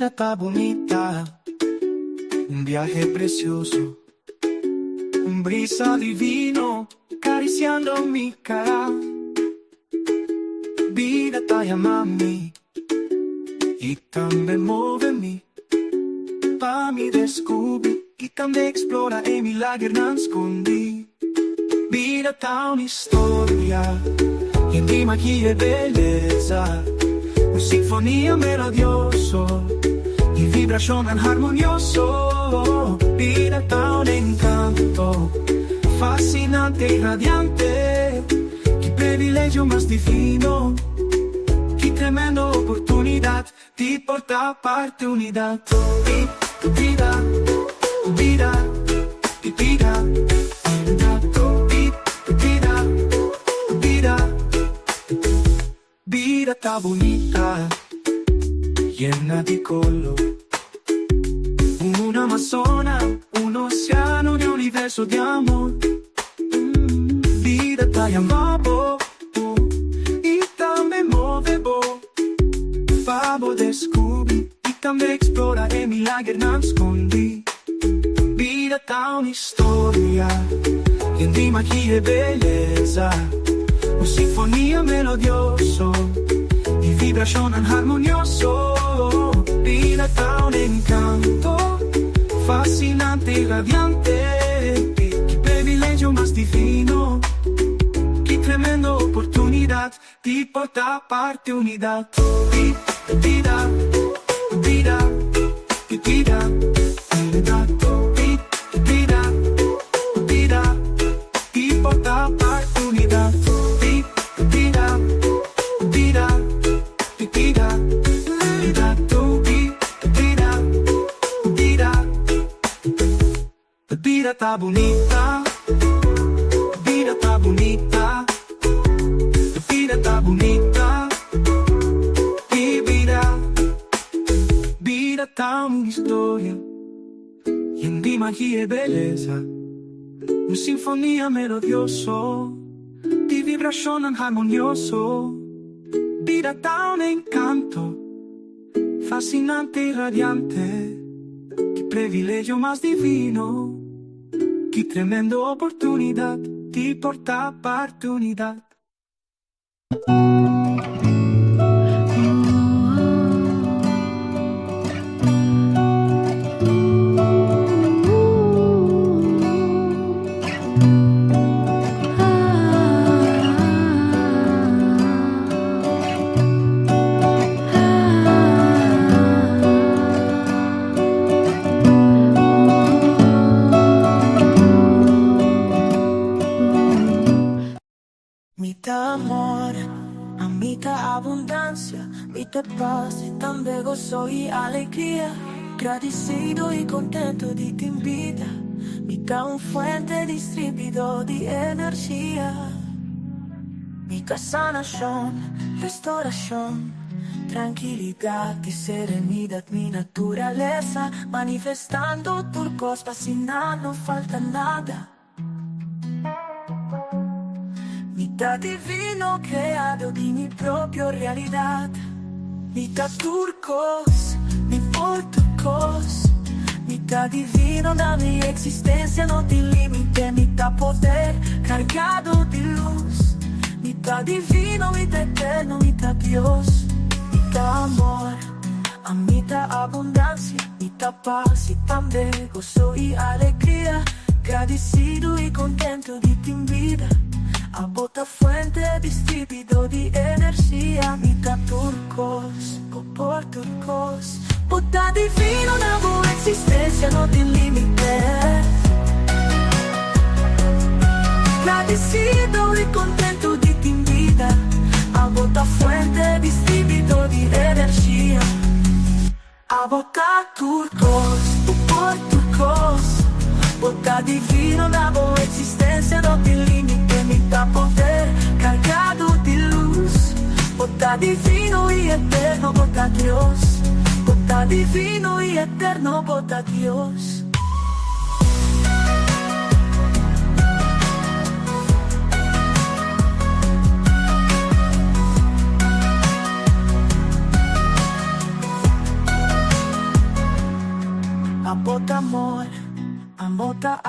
Bida ta bunita, un biahe precioso, un brisa divino cariciando mi cara. Bida ta yama mi y tambe move mi pa mi descubri y tambe explora e milagernan scondi. Bida ta un historia yen di magia y beleza, un sinfonia melodioso di vibracionnan harmonioso. Bida ta un encanto fascinante y radiante, ki privilegio mas divino, ki tremendo oportunidad di por ta parte unidad di bida, bida, di bida, di bida, bida. Bida ta bunita, yena di color, un Amazona, un oceano di universo di amor. Bida ta yama bo y tambe move bo pa bo descubri y tambe explora e milagernan scondi. Bida ta un historia yen di magia y beleza, un sinfonia melodioso di vibracionnan harmonioso. Bida ta un encanto fascinante y radiante, ki privilegio mas divino, ki tremendo oportunidad di por ta parte unidad di bida, bida, di bida, di bida, bida, di por ta parte unidad di bida, bida, di bida, di bida, bida. Bida ta bunita, bida ta bunita, bida ta bunita, di bida. Bida ta un historia yen di magia y beleza, un sinfonia melodioso di vibracionnan harmonioso. Bida ta un encanto fascinante y radiante, ki privilegio mas divino, ki tremendo oportunidad di por ta parte unidad. Mi ta amor, ami ta abundancia, mi ta paz y tambe gozo y alegria. Gradicido y contento di tin bida, mi ta un fuente distribuidor di energia. Mi ta sanacion, restauracion, trankilidad y serenidad, mi naturalesa, manifestando tur cos pa asina no falta nada. Mi ta divino creado di mi propio realidad. Mi ta tur cos, mi por tur cos. Mi ta divino na mi existencia no tin limite. Mi ta poder cargado di luz. Mi ta divino, mi ta eterno, mi ta Dios. Mi ta amor, ami ta abundancia, mi ta paz y tambe gozo y alegria. Gradicido y contento di tin bida. Abo ta fuente distribuidor di energia. Mi ta tur cos, bo por tur cos. Bo ta divino na bo existencia no tin limite. Gradicido y contento di tin bida. Abo ta fuente distribuidor di energia. Abo ta tur cos, bo por tur cos. Bo ta divino na bo existencia no tin limite. Mi ta poder cargado di luz. Bo ta divino y eterno, bo ta Dios. Bo ta divino y eterno, bo ta Dios.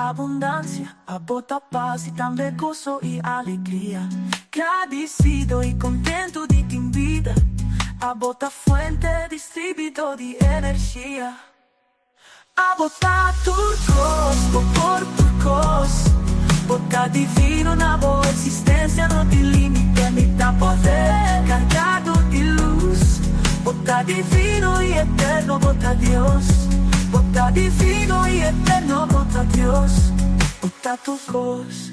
abundansia. Abo ta pas i tambe goso i alegria. Gradisido i kontentu di tin bida. Abo ta fuente distribuidó di energia. Abo ta tur kos, bo por tur kos. Bo ta divino, na bo eksistensia no tin límite. Mi ta poder kargado di lus. Bo ta divino i eterno, bo ta Dios. Bo ta divino i eterno, bo ta Dios. Bo ta tur kos.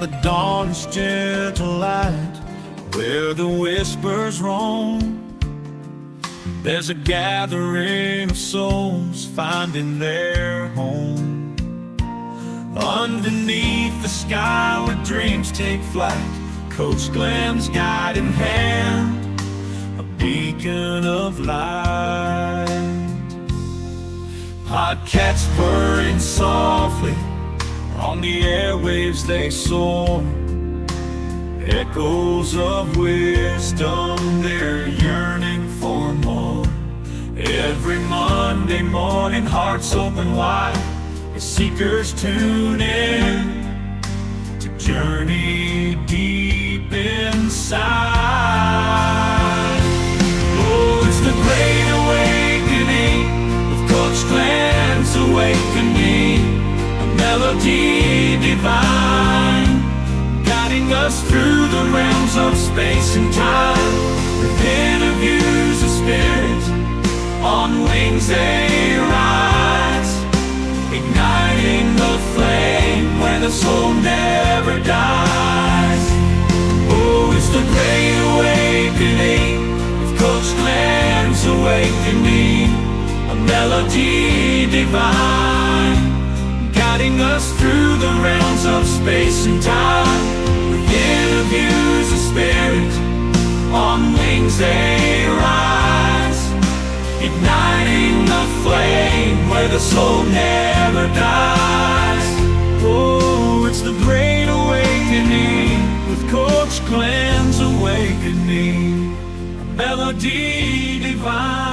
The dawn's gentle light, where the whispers roam. There's a gathering of souls finding their home. Underneath the sky where dreams take flight, Coach Glenn's guiding hand. beacon of light. Podcats purring softly on the airwaves they soar. Echoes of wisdom, they're yearning for more. Every Monday morning, hearts open wide as seekers tune in to journey deep inside. Oh, it's the great awakening with Coach Glenn's awakening, a melody divine, guiding us through the realms of space and time. With interviews of spirit, on wings they rise, igniting the flame where the soul never dies. Oh, it's the great awakening with Coach Glenn's awakening, a melody divine, guiding us through the realms of space and time. With interviews of spirit, on wings they rise, igniting the flame where the soul never dies. Oh, it's the great awakening with Coach Glenn's awakening, a melody divine.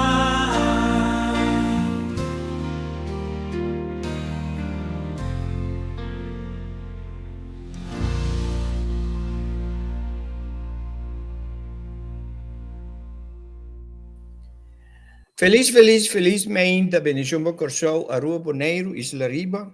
Felis felis felis meinta bendishon pa Kòrsou, Aruba, Boneiru, Isla Riba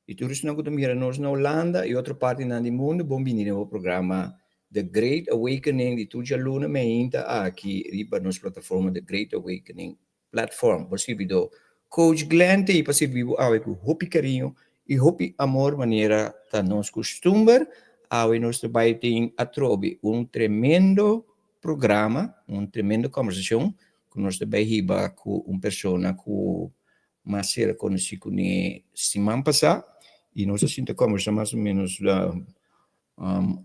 i tur esnan ku ta mira nos na Hulanda i otro partinan di mundu bon bini den bo programa The Great Awakening di tur djaluna meinta aki riba nos plataforma The Great Awakening Platform. Bo sirbidó Coach Glenn ta ei pa sirbi bo awe ku hopi kariño i hopi amor manera ta nos kustumber. Awe nos ta bai tin atrobe un tremendo programa, un tremendo kòmbersashon ku nos ta bai hiba ku un persona ku mas ser konosí kuné siman pasá i nos a sinta kòmbersá mas o ménos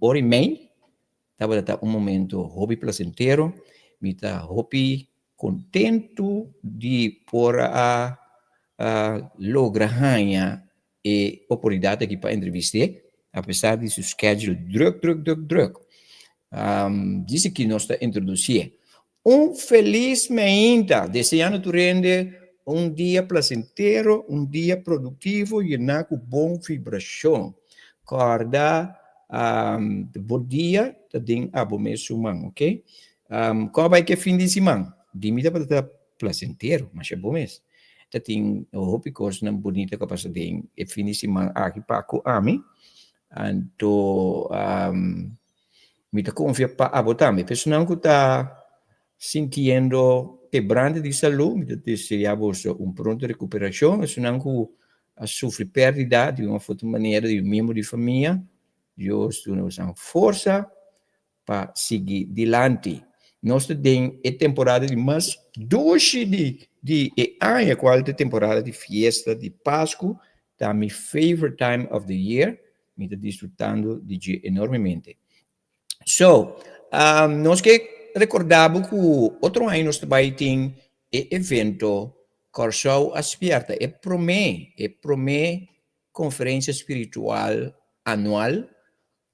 ora i mei. Tabata ta un momento hopi plasentero. Mi ta hopi kontentu di por a logra haña e oportunidat aki pa entrevist'é, apesar di su schedule druk, druk, druk, druk. Disi ki nos ta introdusié. Un felis meinta, deseando tur hende un dia placentero, un dia productivo yená ku bon vibrashon. Kòrda bo dia ta den abo mes su man, ok? Kòrda bai ke fin di siman? Di mi tabata ta placentero, masha bon mes. Ta tin hopi kosnan bunita ku a pasa den e fin di siman aki pa ku ami. Anto mi ta konfia pa abo tambe. Personanan ku ta sintiendo kebrante di salú, mi ta desea boso un pronto rekuperashon. Esunnan ku a sufri pèrdida di un òf otro manera di un miembro di famia, Dios duna boso forsa pa sigui dilanti. Nos ta den e temporada di mas dushi di di e aña, cual ta e temporada di fiesta di Pascu, ta mi favorite time of the year, mi ta disfrutando di dje enormemente. So, um, nos ke recorda bo cu otro aña nos ta bay tin e evento Kòrsou a Spièrta, e promé, e promé conferencia spiritual anual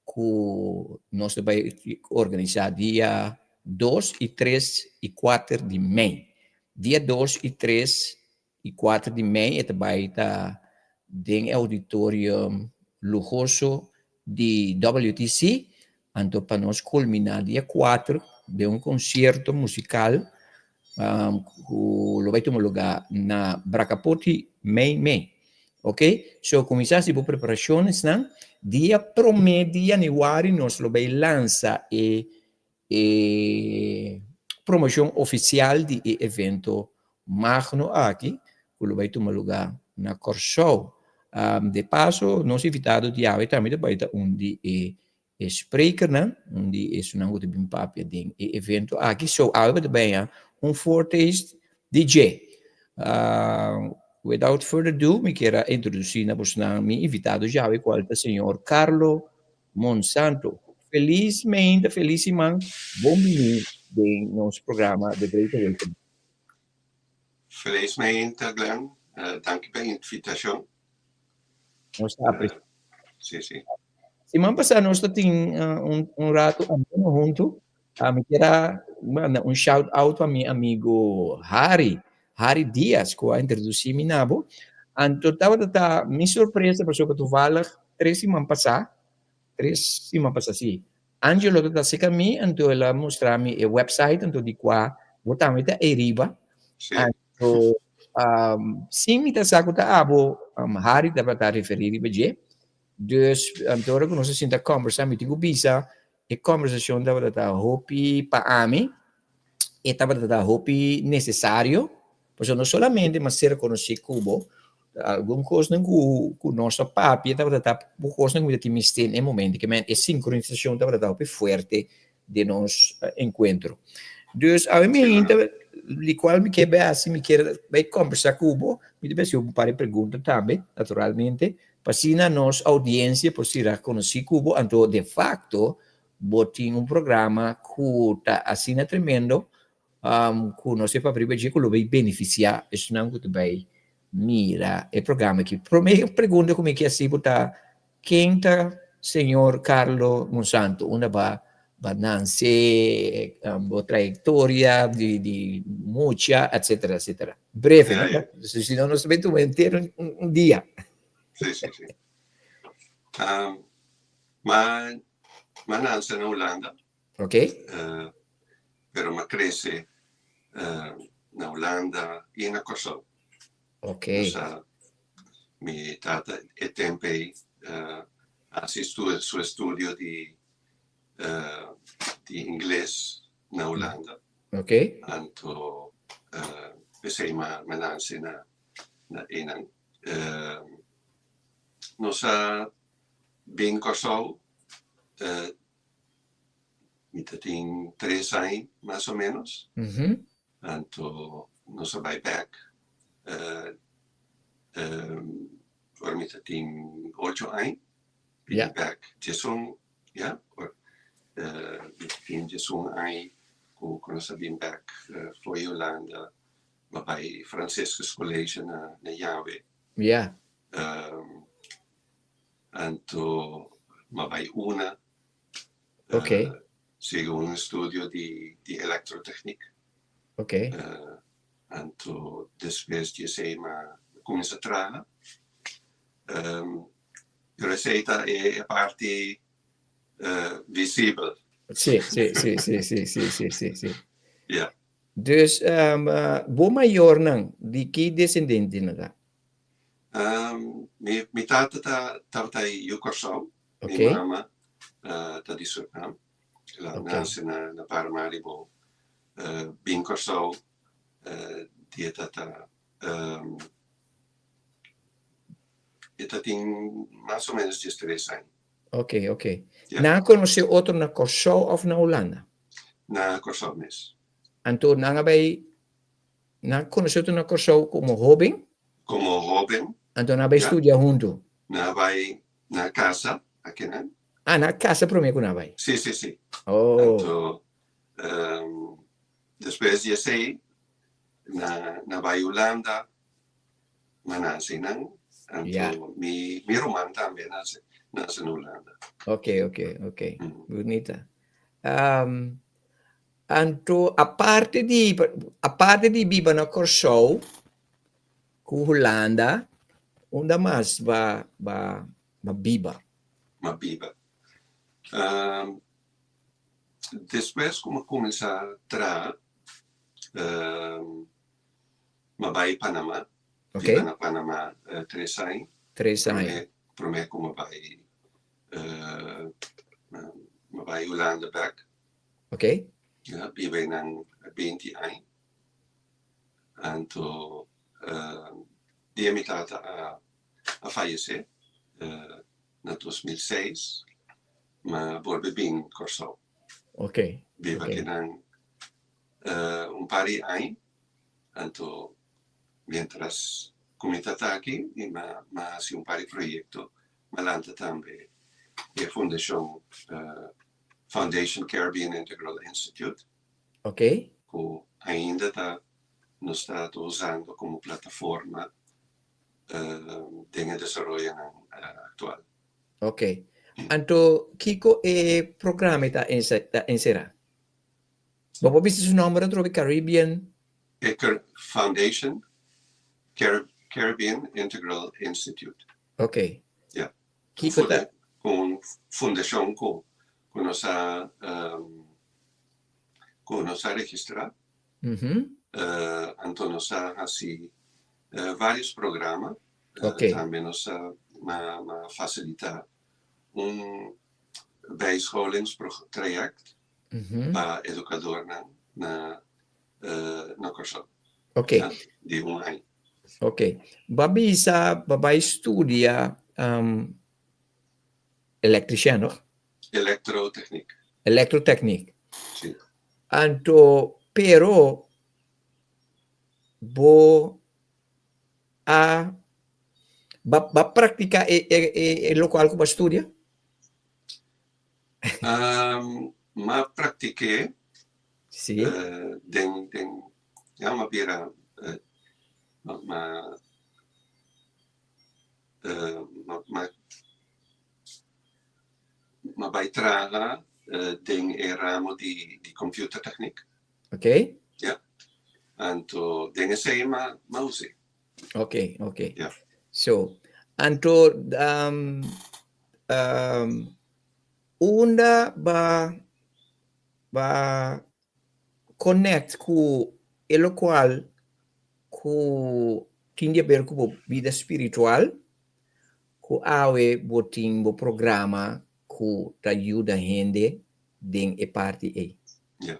ku nos ta bai organisá dia dos i tres i kuater di mei. Dia dos i tres i kuater di mei e ta bai ta den e auditorium luhoso di WTC, anto pa nos kulminá dia kuater den un konsierto musikal ku lo bai tuma lugá na Bracapoti mei mei. Ok, so kuminsá hasi bo preparashonnan. Dia promé di yanüari nos lo bai lansa e e promoshon ofisial di e evento magno aki ku lo bai tuma lugá na Kòrsou. De paso nos invitado di awe tambe ta bai ta un di e E sprekernan, un di esunnan ku ta bin papia den e evento aki, so awe bo ta baña un foretaste di dje. Without further ado, mi kier a introdusí na bosnan mi invitado djawe, kual ta señor Carlo Monsanto. Felis meinta, felis siman, bon bini den nos programa The Great Awakening. Felis mainta, Glenn. Danki pa e invitashon. Nos ta apresiá. Sí, sí. Siman pasá nos ta tin un ratu ameno huntu. Mi kier a manda un shout out pa mi amigo Harry, Harry Diaz, ku a introdusí mi na bo. Anto tabata ta mi sorpresa pasobra toevallig tres siman pasá, tres siman pasá sí, Angelo ta ta serka mi, anto el a mustra mi e website anto di kua bo tambe ta ei riba. Sí. Anto sin mi ta sa ku ta abo Harry tabata referí riba dje. Dus anto ora ku nos a sinta kòmbersá mi tin ku bisa e kòmbersashon tabata ta hopi pa ami, e tabata ta hopi nesesario, pasobra no solamente mi a ser konosí ku bo, algun kosnan ku nos a papia tabata ta kosnan ku mi ta tin mester na e momento, ke men e sinkronisashon tabata ta hopi fuerte den nos enkuentro. Dus awe mi hinta di kual mi ke bai hasi, mi kier bai kòmbersá ku bo, mi ta bai hasi un par di pregunta tambe, naturalmente, pa asina nos oudiensia por sira konosí ku bo, anto de fakto bo tin un programa ku ta asina tremendo ku nos e papia riba dje ku lo bai benefisiá esnan ku ta bai mira e programa aki. Promé pregunta ku mi ke hasi bo ta, ken ta señor Carlo Monsanto? Unda ba ba nanse, bo trayektoria di di mucha, etcetera, etcetera. Breve, no? Si no nos ta bai tuma henter un dia. Sí, sí, sí. Ma ma nanse na Hulanda. Ok. Pero m'a krese na Hulanda i na Kòrsou. Ok. Nos mi tata e tempu ei a hasi su estudio di di ingles na Hulanda. Ok. Anto p'esei m'a nanse na na einan. Nos a bin Kòrsou Mi ta tin tres aña mas o menos. Anto nos a bai bek ora mi ta tin ocho aña. Bini bek diesun, ya, mi ta tin diesun aña ku nos a bin bek for di Hulanda. Mi a bai Franciscus College na Yawe. Anto m'a bai una. Ok. Sigui un estudio di di elektrotechniek. Ok. Anto despues di esei m'a kuminsá traha. Pero esei ta e parti visibel. Sí, sí, sí, sí, sí, sí, sí, sí, sí. Ja. Dus bo mayornan di ki desendente nan ta? Mi mi tata ta tabata yu Kòrsou, mi mama ta di Surinam. El a nase na na Paramaribo, bin Kòrsou di e tata e ta tin mas o ménos diestres aña. Ok, ok. Nan a konosé otro na Kòrsou òf na Hulanda? Na Kòrsou mes. Anto nan a bai Nan konosé otro na Kòrsou komo hóben. Komo hóben. Anto nan a bai studia huntu. Nan a bai na kasa akinan. Ah, nan a kasa promé ku nan a bai. Sí, sí, sí. Oh. Anto despues di esei nan a bai Hulanda, nan a nase nan. Anto mi ruman tambe a nase na Hulanda. Ok, ok, ok. Bunita. Anto aparte di aparte di biba na Kòrsou ku Hulanda, unda mas ba ba ba biba? M'a biba. Despues ku m'a kuminsá traha, m'a bai Panama. Biba na Panama tres aña. Tres aña. Promé ku m'a bai m'a bai Hulanda bèk. Ok. Ya, biba einan 20 aña. Anto dia mi tata a a fayesé na 2006, m'a bolbe bin Kòrsou. Ok. Biba kinan un par di aña. Anto mientras ku mi tata aki mi m'a hasi un par di proyekto, m'a lanta tambe e fundashon Foundation Caribbean Integral Institute. Ku ainda ta nos ta usando komo plataforma den e desaroyonan aktual. Ok. Anto kiko e programa ta enserá? Bo por bisa su nòmber atrobe? Caribbean? E Foundation Caribbean Integral Institute. Ok. Ya. Kiko ta? Un fundashon ku nos a ku nos a registrá. Anto nos a hasi vários programa. Tambe nos a fasilitá un bijscholingstraject pa edukadornan na na Kòrsou. Di un aña. Ok. Bo a bisa bo a bai studia elektrisian, no? Elektrotechniek. Elektrotechniek. Si. Anto, pero bo a bo a praktiká e e lokual ku bo a studia? M'a praktik'é den den ya m'a bira m'a m'a bai traha den e ramo di computertechniek. Ya. Anto den esei m'a us'é. Ok, ok. Ya. So, anto unda ba ba connect ku e lokual ku tin di haber ku bo bida spiritual, ku awe bo tin bo programa ku ta yuda hende den e parti ei? Ya.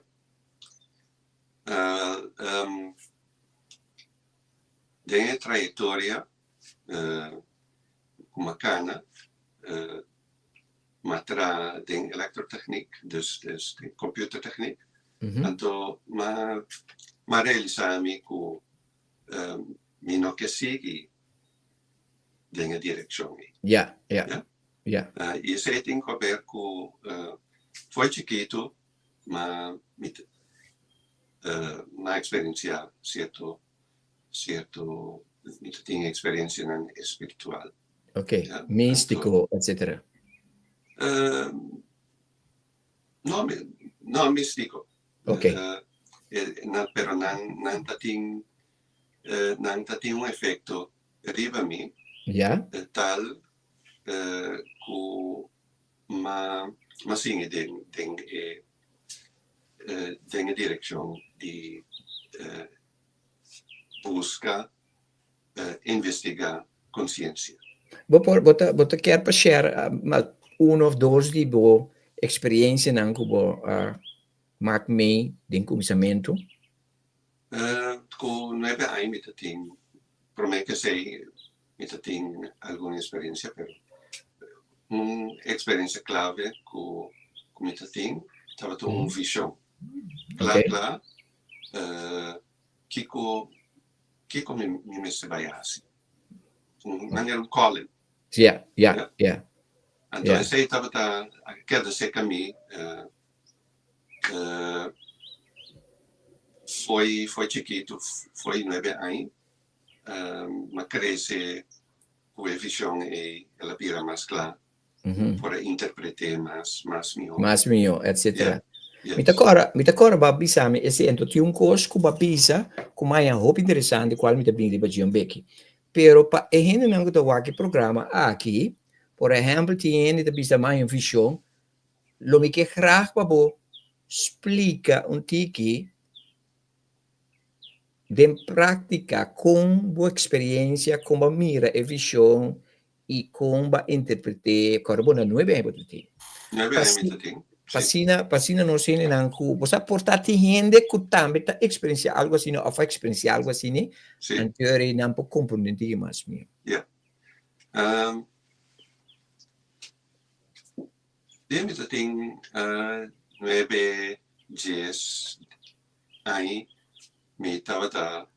Den e trayektoria ku m'a kana, m'a traha den elektrotechniek, dus den computertechniek. Anto m'a realisá mi ku mi no ke sigui den e direkshon ei. I esei tin ku haber ku fo'i chikitu m'a m'a eksperensiá sierto sierto mi ta tin eksperensianan espiritual. Ok, místiko, etcetera. No, no místiko. Ok. Pero nan nan ta tin nan ta tin un efekto riba mi. Tal ku m'a m'a sigui den den e den e direkshon di buska investigá konsiensia. Bo por bo ta bo ta kier pa share un of dos di bo eksperiencianan ku bo a mak mee den kuminsamentu? Ku nuebe aña mi ta tin, promé ku esei mi ta tin algun eksperensia, pero un eksperensia klave ku mi ta tin tabata un vishon kla kla kiko kiko mi mi mester bai hasi. Un manera un calling. Ja, ja, ja. Anto esei tabata a keda serka mi foi foi chikitu, foi nuebe aña. M'a krese ku e vishon ei, el a bira mas kla. Por a interpreté mas, mas mihó. Mas mihó, etcetera. Mi ta kòrda, mi ta kòrda bo a bisa mi esei, anto tin un kos ku bo a bisa ku mi a haña hopi interesante kual mi ta bini riba dje un beki. Pero pa e hendenan ku ta wak e programa aki, por ehèmpel tin hende ta bisa mi a haña un vishon, lo mi ke grag pa bo splika un tiki den práktika kon bo eksperensia, kon bo a mira e vishon i kon bo a interpret'é, kòrda bo na nuebe aña bo ta tin. Nuebe aña mi ta tin, si. P'asina, p'asina nos hendenan ku, bo sa por ta tin hende ku tambe ta eksperensiá algu asina òf a eksperensiá algu asina, anto e rei nan por komprondé un tiki mas mihó. Ya. Den mi ta tin nuebe, dies aña mi tabata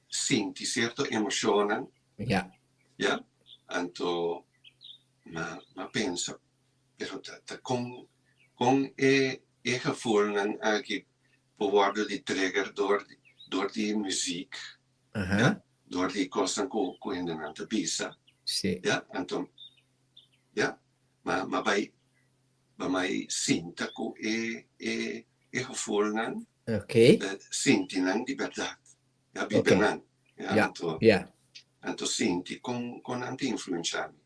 sinti sierto emoshonnan. Ya. Anto m'a pensa, pero ta kon kon e. e gevoelnan aki por wòrdu di trigger dor dor di muziek, ya, dor di kosnan ku ku hendenan ta bisa, ya, anto ya, ma ma bai ba mai sinta ku e e e gevoelnan, sinti nan di bèrdat, ya, biba nan, ya, anto anto sinti kon kon nan ta influensha mi.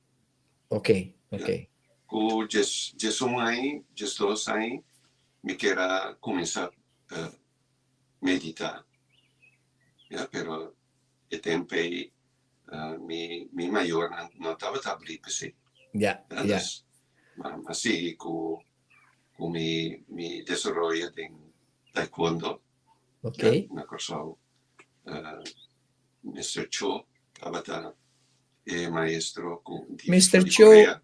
Ya, ku djes djesun aña, djesdos aña mi kier a kuminsá meditá, ya, pero e tempu ei mi mi mayornan no tabata abrí p'esei. Ya, dus m'a sigui ku ku mi mi desaroyo den taekwondo, ya, na Kòrsou. Mister Cho tabata e maestro ku di Mister di Cho, Korea.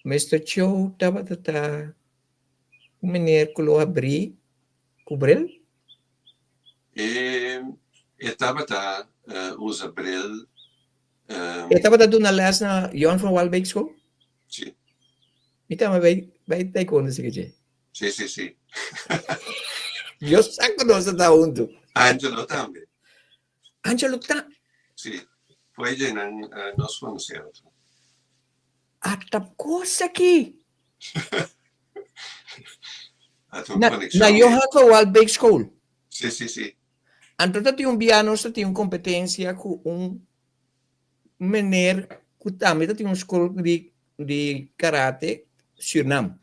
Mister Cho tabata ta un meneer ku lo habrí ku bril? E e tabata usa bril. E tabata duna les na Jon van Walbeek School? Si. Mi tambe bai bai taekwondo si ke. Si, si, si. Yo sa ku nos ta ta huntu. Angelo tambe. Angelo ta. Si. Foi dje nan nos konosé otro. Ata kos aki. Ata un Na, konekshon na ei. Johan van Walbeek School. Si, si, si. Anto ta tin un bia nos ta tin un kompetensia ku un meneer ku tambe ta tin un skol di di karate Surnam.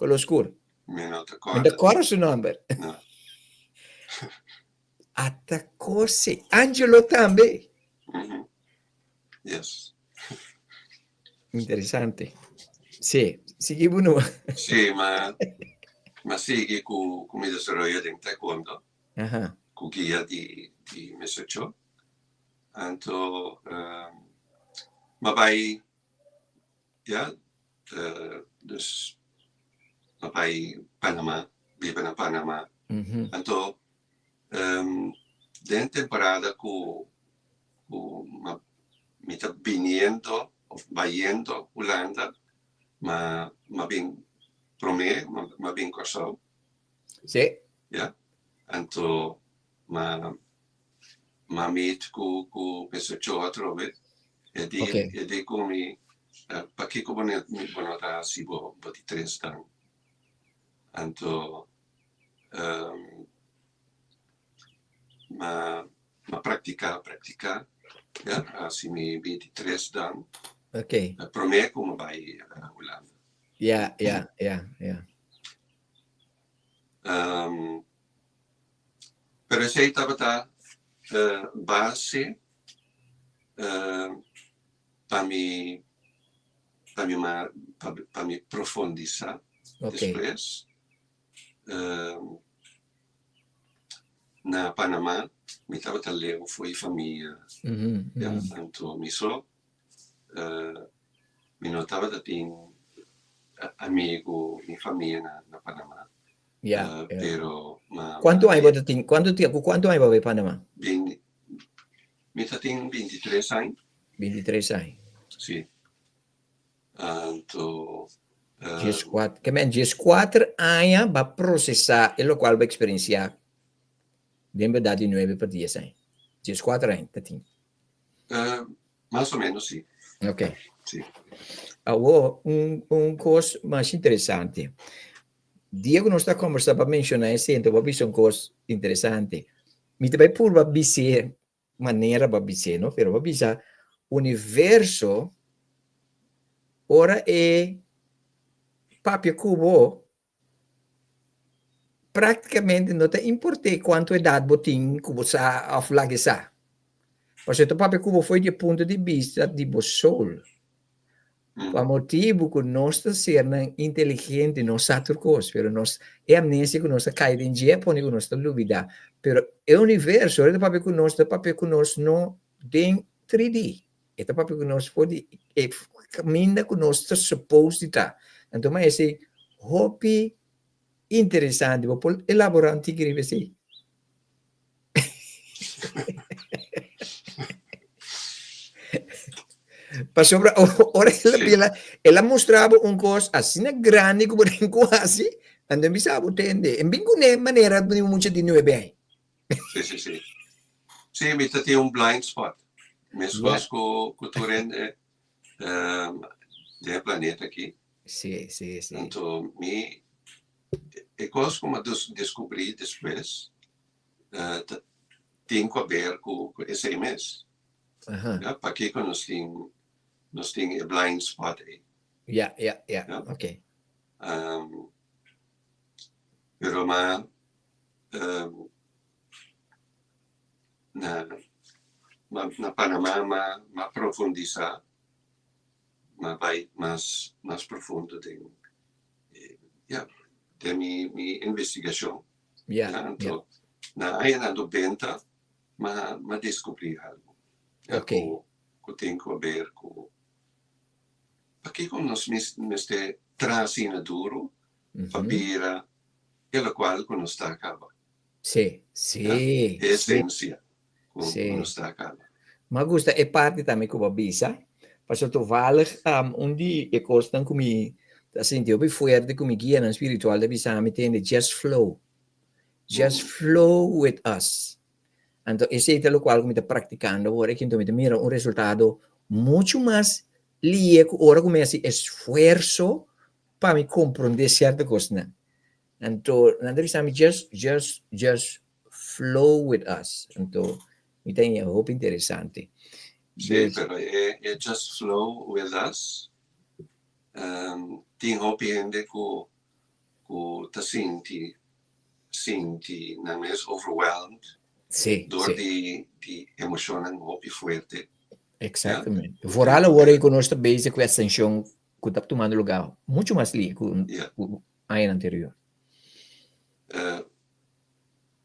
Kolo skur. Mi no ta Mi ta kòrda. kòrda su nòmber. No. Ata kos ei. Angelo tambe. Mhm. Yes. Interesante. Sí, sigui bo no. Sí, ma ma sigui ku ku mi desaroyo den taekwondo. Ku guia di di Mister Cho. Anto m'a bai ya dus m'a bai Panama, biba na Panama. Anto den temporada ku ku mi ta biniendo of bayendo Hulanda m'a m'a bin prome m'a bin Kòrsou. Sí. Ya. Anto m'a m'a meet ku ku Mister Cho atrobe. E di e di ku mi pakiko bo bo no ta hasi bo bo di tres dan. Anto m'a m'a praktiká praktiká ya a hasi mi 23 dan. Promé ku m'a bai Hulanda. Ya ya ya ya. Pero esei tabata base pa mi pa mi pa mi profundisa despues. Na Panama mi tabata leu for e famia, anto mi so Mi no tabata tin amigu ni famia na na Panama. Ya, ya. Pero ma Kuantu aña bo ta tin? Kuantu ti ku kuantu aña bo a bai Panama? Bin mi ta tin 23 aña. 23 aña. Si. Anto Dieskuater, ke men dieskuater aña bo a prosesá e lokual bo a eksperensiá den bèrdat di nuebe pa dies aña. Dieskuater aña ta tin. Mas o menos, sí. Ok. Sí. Awo, un, un kos mas interesante. Dia ku nos ta kombersá pa menshoná esei, enton bo a bisa un kos interesante. Mi ta bai purba bis'é manera bo a bis'é, no? Pero bo a bisa universo ora e papia ku bo, Práktikamente no ta import'é kuantu edat bo tin ku bo sa òf laga e sa. Pasobra e ta papia ku bo fo'i di e punto di bista di bo soul. Pa motibu ku nos ta sernan inteligente, nos sa tur kos, pero nos e amnesia ku nos ta kai den dje a pone ku nos ta lubidá. Pero e universo ora e ta papia ku nos, ta papia ku nos no den 3D. E ta papia ku nos for di e kaminda ku nos ta suppose di ta. Anto ma esei hopi interesante. Bo por elaborá un tiki riba esei? Pasobra ora el a bila, el a mustra bo un kos asina grandi ku bo tin ku hasi. Anto mi sa bo tende. En bin kuné manera di mucha di nuebe aña. Si, si, si. Si, mi ta tin un blind spot. Meskos ku ku tur hende den e planeta aki. Si, si, si. Anto mi e kos ku mi a deskubrí despues ta tin ku aber ku esei mes. Aha. Pakiko nos tin nos tin e blind spot ei. Ja, ja, ja. Oké. Pero ma na na Panama ma ma profundisa, ma bai mas mas profundo den ya den mi mi investigashon. Anto na añanan nobenta ma ma descubri algo ku ku tin ku haber ku Pakiko nos mester traha asina duru pa bira e lokual ku nos ta kaba? Sí, sí. E esensia ku nos ta kaba. Mi a gusta e parti tambe ku bo a bisa, pasobra toevallig un di e kosnan ku mi ta sinti hopi fuerte ku mi guianan spiritual ta bisa mi tende, just flow. Just flow with us. Anto esei ta lokual ku mi ta praktikando awor aki, anto mi ta mira un resultado muchu mas lihe ku ora ku mi hasi esfuerso pa mi komprondé sierto kosnan. Anto nan ta bisa mi just, just, just flow with us. Anto mi ta haña hopi interesante. Sí, pero e e just flow with us tin hopi hende ku ku ta sinti sinti nan mes overwhelmed Sí, door sí. di di emocionnan hopi fuerte. Exactamente. Ja. Vooral awor ku nos ta bezig ku ascension ku ta tumando lugar mucho mas lihe ku Ja. ku aña anterior.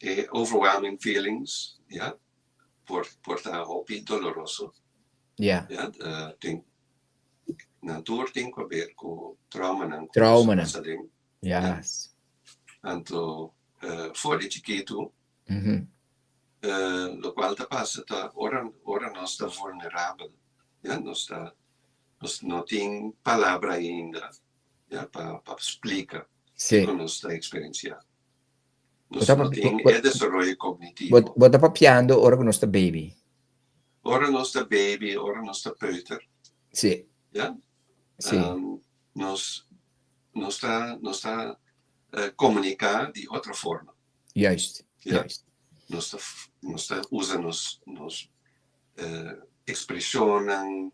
E overwhelming feelings, ja, por por ta hopi doloroso. Ja. Ja, tin nan tur tin ku haber ku traumanan ku nos Traumanan. pasa den. Yes. Anto for di chikitu lokual ta pasa ta ora ora nos ta vulnerabel, ya, nos ta nos no tin palabra ainda, ya, pa pa splika kiko nos ta eksperensiá. Nos no tin e desaroyo kognitivo. Bo ta papiando ora ku nos ta baby. Ora nos ta baby, ora nos ta peuter. Sí. Ya? Sí. Nos nos ta nos ta komuniká di otro forma. Juist, Ya. juist. Nos ta nos ta usa nos nos ekspreshonnan,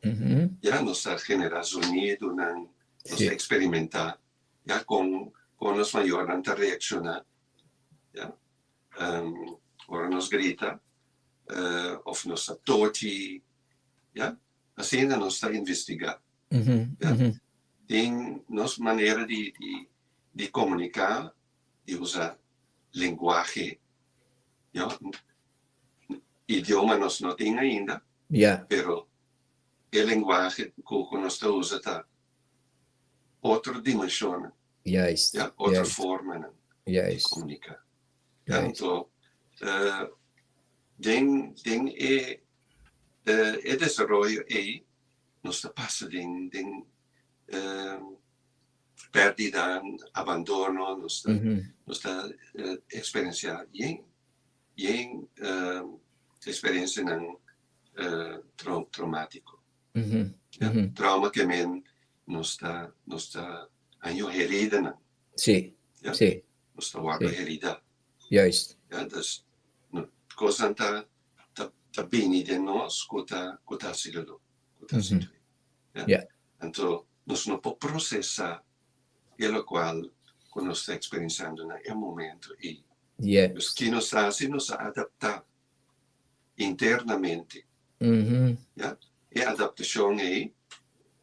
ya, nos ta generá zonidonan, nos ta eksperimentá, ya, kon kon nos mayornan ta reakshoná, ya. Ora nos grita òf nos ta tochi, ya, asina nos ta investigá. Ya. Tin nos manera di di di komuniká, di usa lenguahe, ya. Idioma nos no tin ainda, pero e lenguahe ku ku nos ta usa ta otro dimenshonnan, ya, otro formanan di komuniká. Anto den den e e desaroyo ei nos ta pasa den den pèrdida, abandono, nos ta nos ta eksperensiá yen yen eksperensianan traumatiko. Trauma ke men nos ta nos ta haña heridanan. Sí, sí. Nos ta wòrdu heridá. Juist. Ya, dus kosnan ta ta bini den nos ku ta ku ta hasi doló, ku ta hasi duele. Ya. Anto nos no por prosesá e lokual ku nos ta eksperensiando na e momento ei. Yes. Dus ki nos ta hasi? Nos ta adaptá internamente. Ya. E adaptashon ei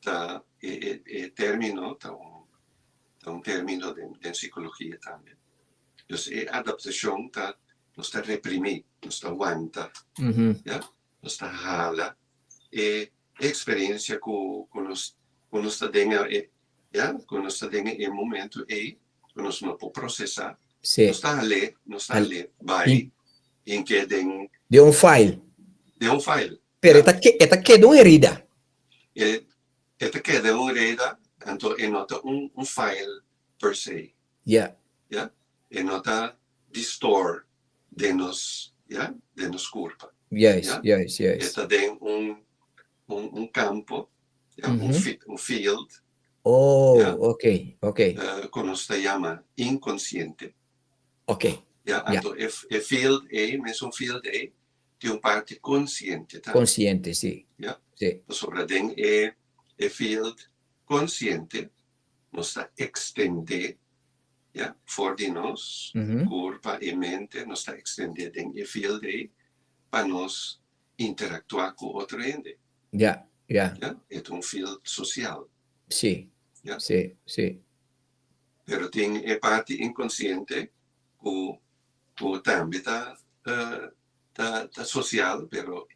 ta e e término ta un ta un término den den sikologia tambe. Dus e adaptashon ta nos ta reprimí, nos ta wanta, ya, nos ta hala e eksperensia ku ku nos ku nos ta den e ya, ku nos ta den e momento ei ku nos no por prosesá, nos ta hal'é, nos ta hal'é bai hink'é den Den un file. Den un file. Pero e ta e ta keda un herida. E e ta keda un herida, anto e no ta un un file per se. Ya. Ya, e no ta di store den nos, ya, den nos kurpa. Juist, Ya? juist, E juist. ta den un, un, un kampo, ya, un, fi, un field, Oh, ya, ku nos ta yama inkonsiente. Ya, anto e, e field ei, mesun field ei, tin un parti konsiente tambe. Konsiente, sí. Ya. Sí. Pasobra den e, e field konsiente nos ta ekstendé, ya, for di nos kurpa i mente, nos ta ekstendé den e field ei pa nos interaktuá ku otro hende. Ya, e ta un field sosial. Ya. Pero tin e parti inkonsiente ku ku tambe ta ta ta sosial pero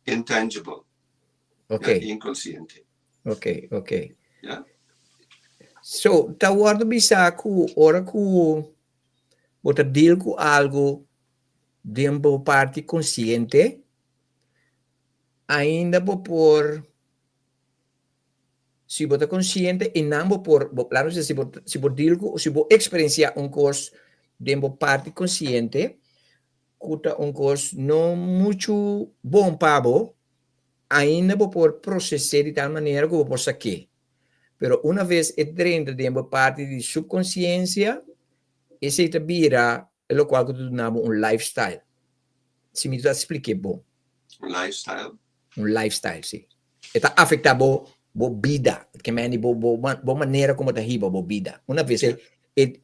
intangible. Ya, inkonsiente. Ok. Ya. So, ta wòrdu bisá ku ora ku bo ta deal ku algu den bo parti konsiente, ainda bo por, si bo ta konsiente i nan bo por, bo, laat me si bo, si bo deal ku, si bo eksperensiá un kos den bo parti konsiente, ku ta un kos no muchu bon pa bo, ainda bo por proses'é di tal manera ku bo por sak'é. Pero una ves e drenta den bo parti di supkonsiensia, esei ta bira e lokual ku ta duna bo un lifestyle. Si mi ta splik'é bon. Un lifestyle? Un lifestyle, si. E ta afektá bo bo bida, ke mende bo bo bo manera komo ta hiba bo bida. Una ves e e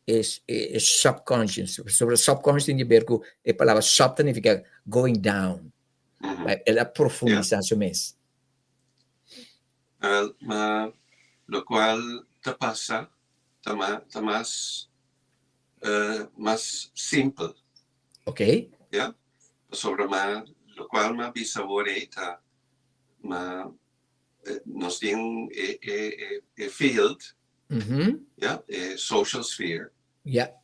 e e subconscious, pasobra subconscious tin di ber ku e palabra sub ta nifiká going down. El a profundisá su mes. Wel, ma lokual ta pasa ta ta mas mas simpel. Ya, pasobra ma lokual mi a bisa awor ei ta ma nos tin e e e field, ya, e social sphere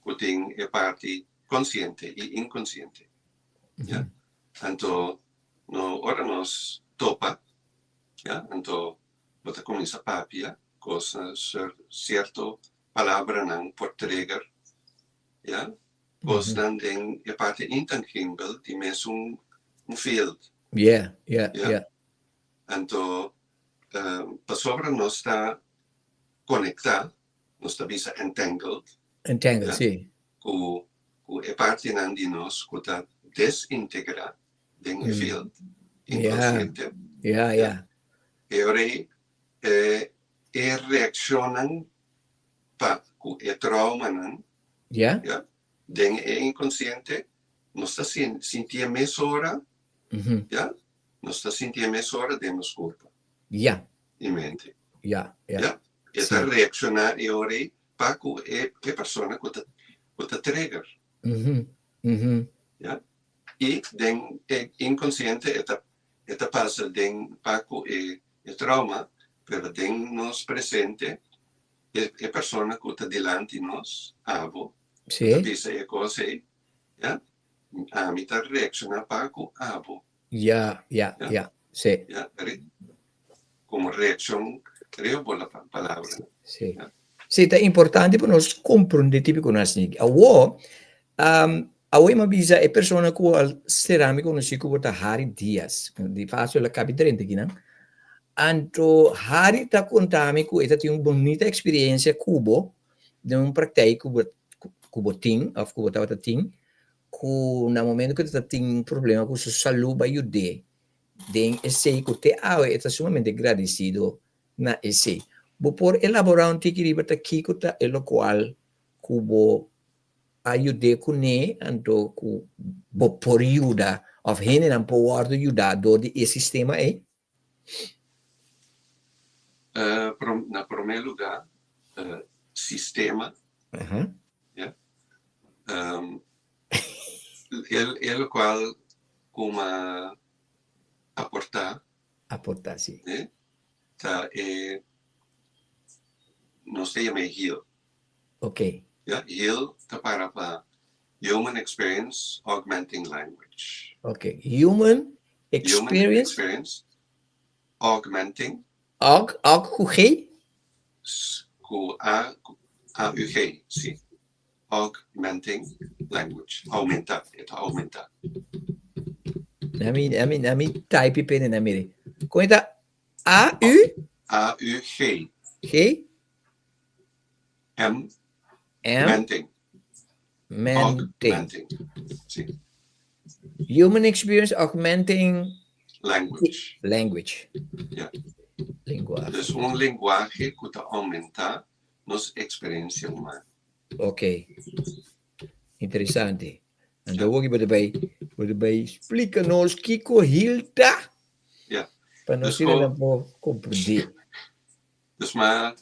ku tin e parti konsiente i inkonsiente. Ya, anto no ora nos topa, ya, anto bo ta kuminsá papia kos sierto palabranan por trigger, ya, kosnan den e parti intangibel di mesun un field. Ya. Anto pasobra nos ta konektá, nos ta bisa entangled. Entangled, si. Ku ku e partinan di nos ku ta desintegrá den e field inkonsiente. E ora ei e e reakshonnan pa ku e traumanan ya den e inkonsiente nos ta sintié mesora ya nos ta sintié mesora den nos kurpa i mente. Ya e ta reakshoná e ora ei pa ku e e persona ku ta ku ta trigger. Ya i den e inkonsiente e ta e ta pasa den pa ku e e trauma pero den nos presente e e persona ku ta dilanti nos, abo, ku ta bisa e kos ei, ya, ami ta reakshoná pa ku abo. Ya. Ya, re, komo reakshon riba bo la palabra. Sí. Sí, ta importante pa nos komprondé típiko nan asina. Awor, awor mi a bisa e persona ku a sera mi konosí ku bo ta Harry Diaz. Di paso el a kabi drenta akinan. Anto Harry ta konta mi ku e ta tin un bonita eksperensia ku bo den un praktijk ku bo ku bo tin òf ku bo tabata tin ku na momento ku e ta tin un problema ku su salú bo a yud'é den esei ku te awe e ta sumamente gradisido na esei. Bo por elaborá un tiki riba ta kiko ta e lokual ku bo a yud'é kuné anto ku bo por yuda òf hendenan por wòrdu yudá dor di e sistema ei? Na promé lugá, sistema, ya, e lokual ku mi a aportá. Aportá, si. Ta e, nos ta yama e HEAL. Ya, HEAL ta para pa Human Experience Augmenting Language. Ok, Human Experience. Human Experience Augmenting. Aug, aug ku G? Ku A, ku AUG, si. Augmenting language. Oumentá, e ta oumentá. Ami, ami, ami type pene na mire. Kon e ta A U A U G G M M menting. Menting. Augmenting. Si. Human experience augmenting Language. Language. Ja. Lenguaje. Dus un lenguaje ku ta oumentá nos eksperensia humano. Ok. Interesante. Anto awor ki bo ta bai, bo ta bai splika nos kiko hil ta. Ja. Pa nos Dus hende ko- nan por komprendé. Dus ma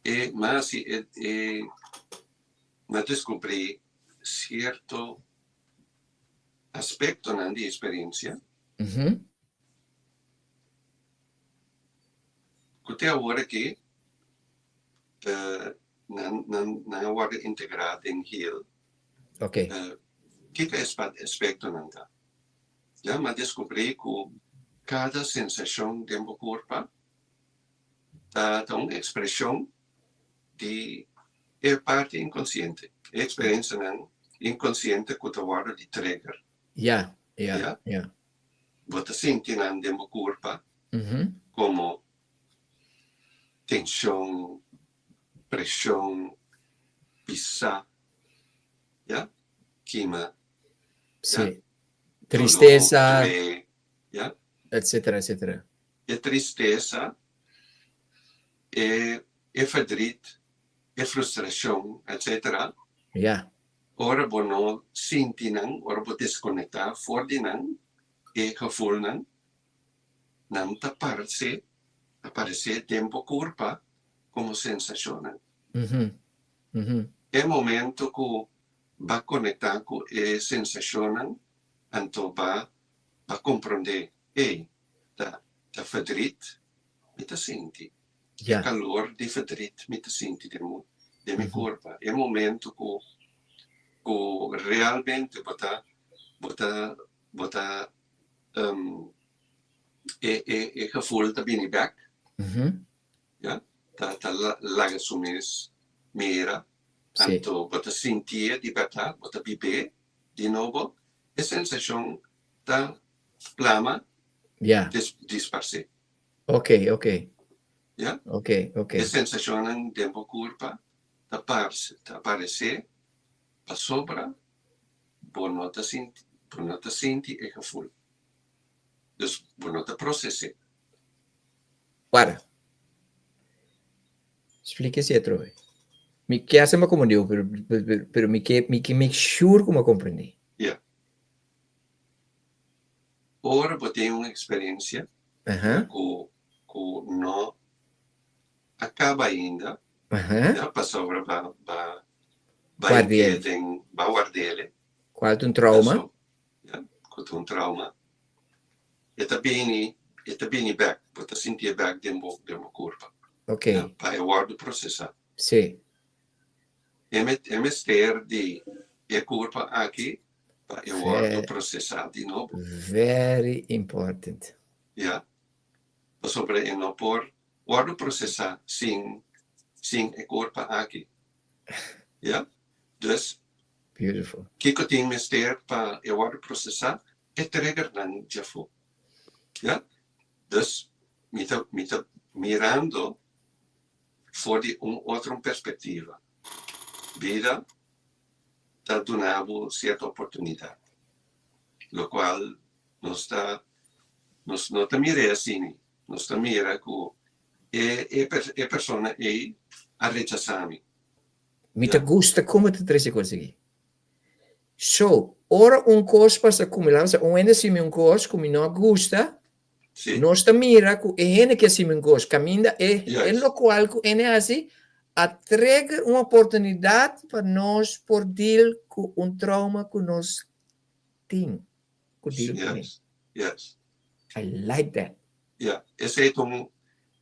e ma si e e ma deskubrí sierto aspektonan di eksperensia ku te awor aki nan nan nan a wòrdu integrá den HEAL. Kiko e aspektonan ta? Ya m'a deskubrí ku kada sensashon den bo kurpa ta ta un ekspreshon di e parti inkonsiente, e eksperensianan inkonsiente ku ta wòrdu di trigger. Ya, ya, ya. Bo ta sinti nan den bo kurpa komo tenshon, preshon, pisá, ya, kima, ya, Tristesa, doló, dre, ya. Etcétera, etcétera. E tristesa, e e verdriet, e frustrashon, etcétera. Ora bo no sinti nan, ora bo deskonektá for di nan, e gevoelnan, nan ta parse, aparesé den bo kurpa komo sensashonnan. E momento ku ba konektá ku e sensashonnan, anto ba ba komprondé, ey, ta ta verdriet mi ta sinti. Kalor di verdriet mi ta sinti den mi den mi kurpa. E momento ku ku realmente bo ta bo ta bo ta e e e gevoel ta bini bek, ya, ta ta laga su mes mira, anto bo ta sintié di bèrdat, bo ta bib'é di nobo, e sensashon ta plama, disparsé. Ya? Ok. E sensashonnan den bo kurpa ta parse, ta aparesé pasobra bo no ta sinti, bo no ta sinti e gevoel. Dus bo no ta proses'é. Para. Splika esei atrobe. Mi ke hasi mi a komprendé, pero, pero, pero mi ke, mi ke make sure ku mi a komprendé. Ya. Ora bo tin un eksperensia ku ku no a kaba ainda, ya, pasobra ba ba ba Guard'el. den ba ward'el. Kual ta un trauma? Ya, ku ta un trauma. E ta bini, e ta bini bèk, bo ta sintié bèk den bo den bo kurpa. Ya, pa e wòrdu prosesá. E e mester di e kurpa aki pa e wòrdu prosesá di nobo. Very important. Ya. Pasobra e no por wòrdu prosesá sin sin e kurpa aki. Ya. Dus kiko tin mester pa e wòrdu prosesá? E triggernan djafó. Ya. Dus mi ta mi ta mirando for di un otro perspektiva. Bida ta duna bo sierto oportunidat, lokual nos ta nos no ta mir'é asina, nos ta mira ku e e e persona ei a rechasá mi. Mi ta gusta kon bo ta trese kos aki. So, ora un kos pasa ku mi, laga bisa un hende a hasi mi un kos ku mi no a gusta, Nos ta mira ku e hende ke hasi mengos kaminda e e lokual ku hende hasi a trigger un oportunidat pa nos por deal ku un trauma ku nos tin ku deal kuné. I like that. Ya, esei ta un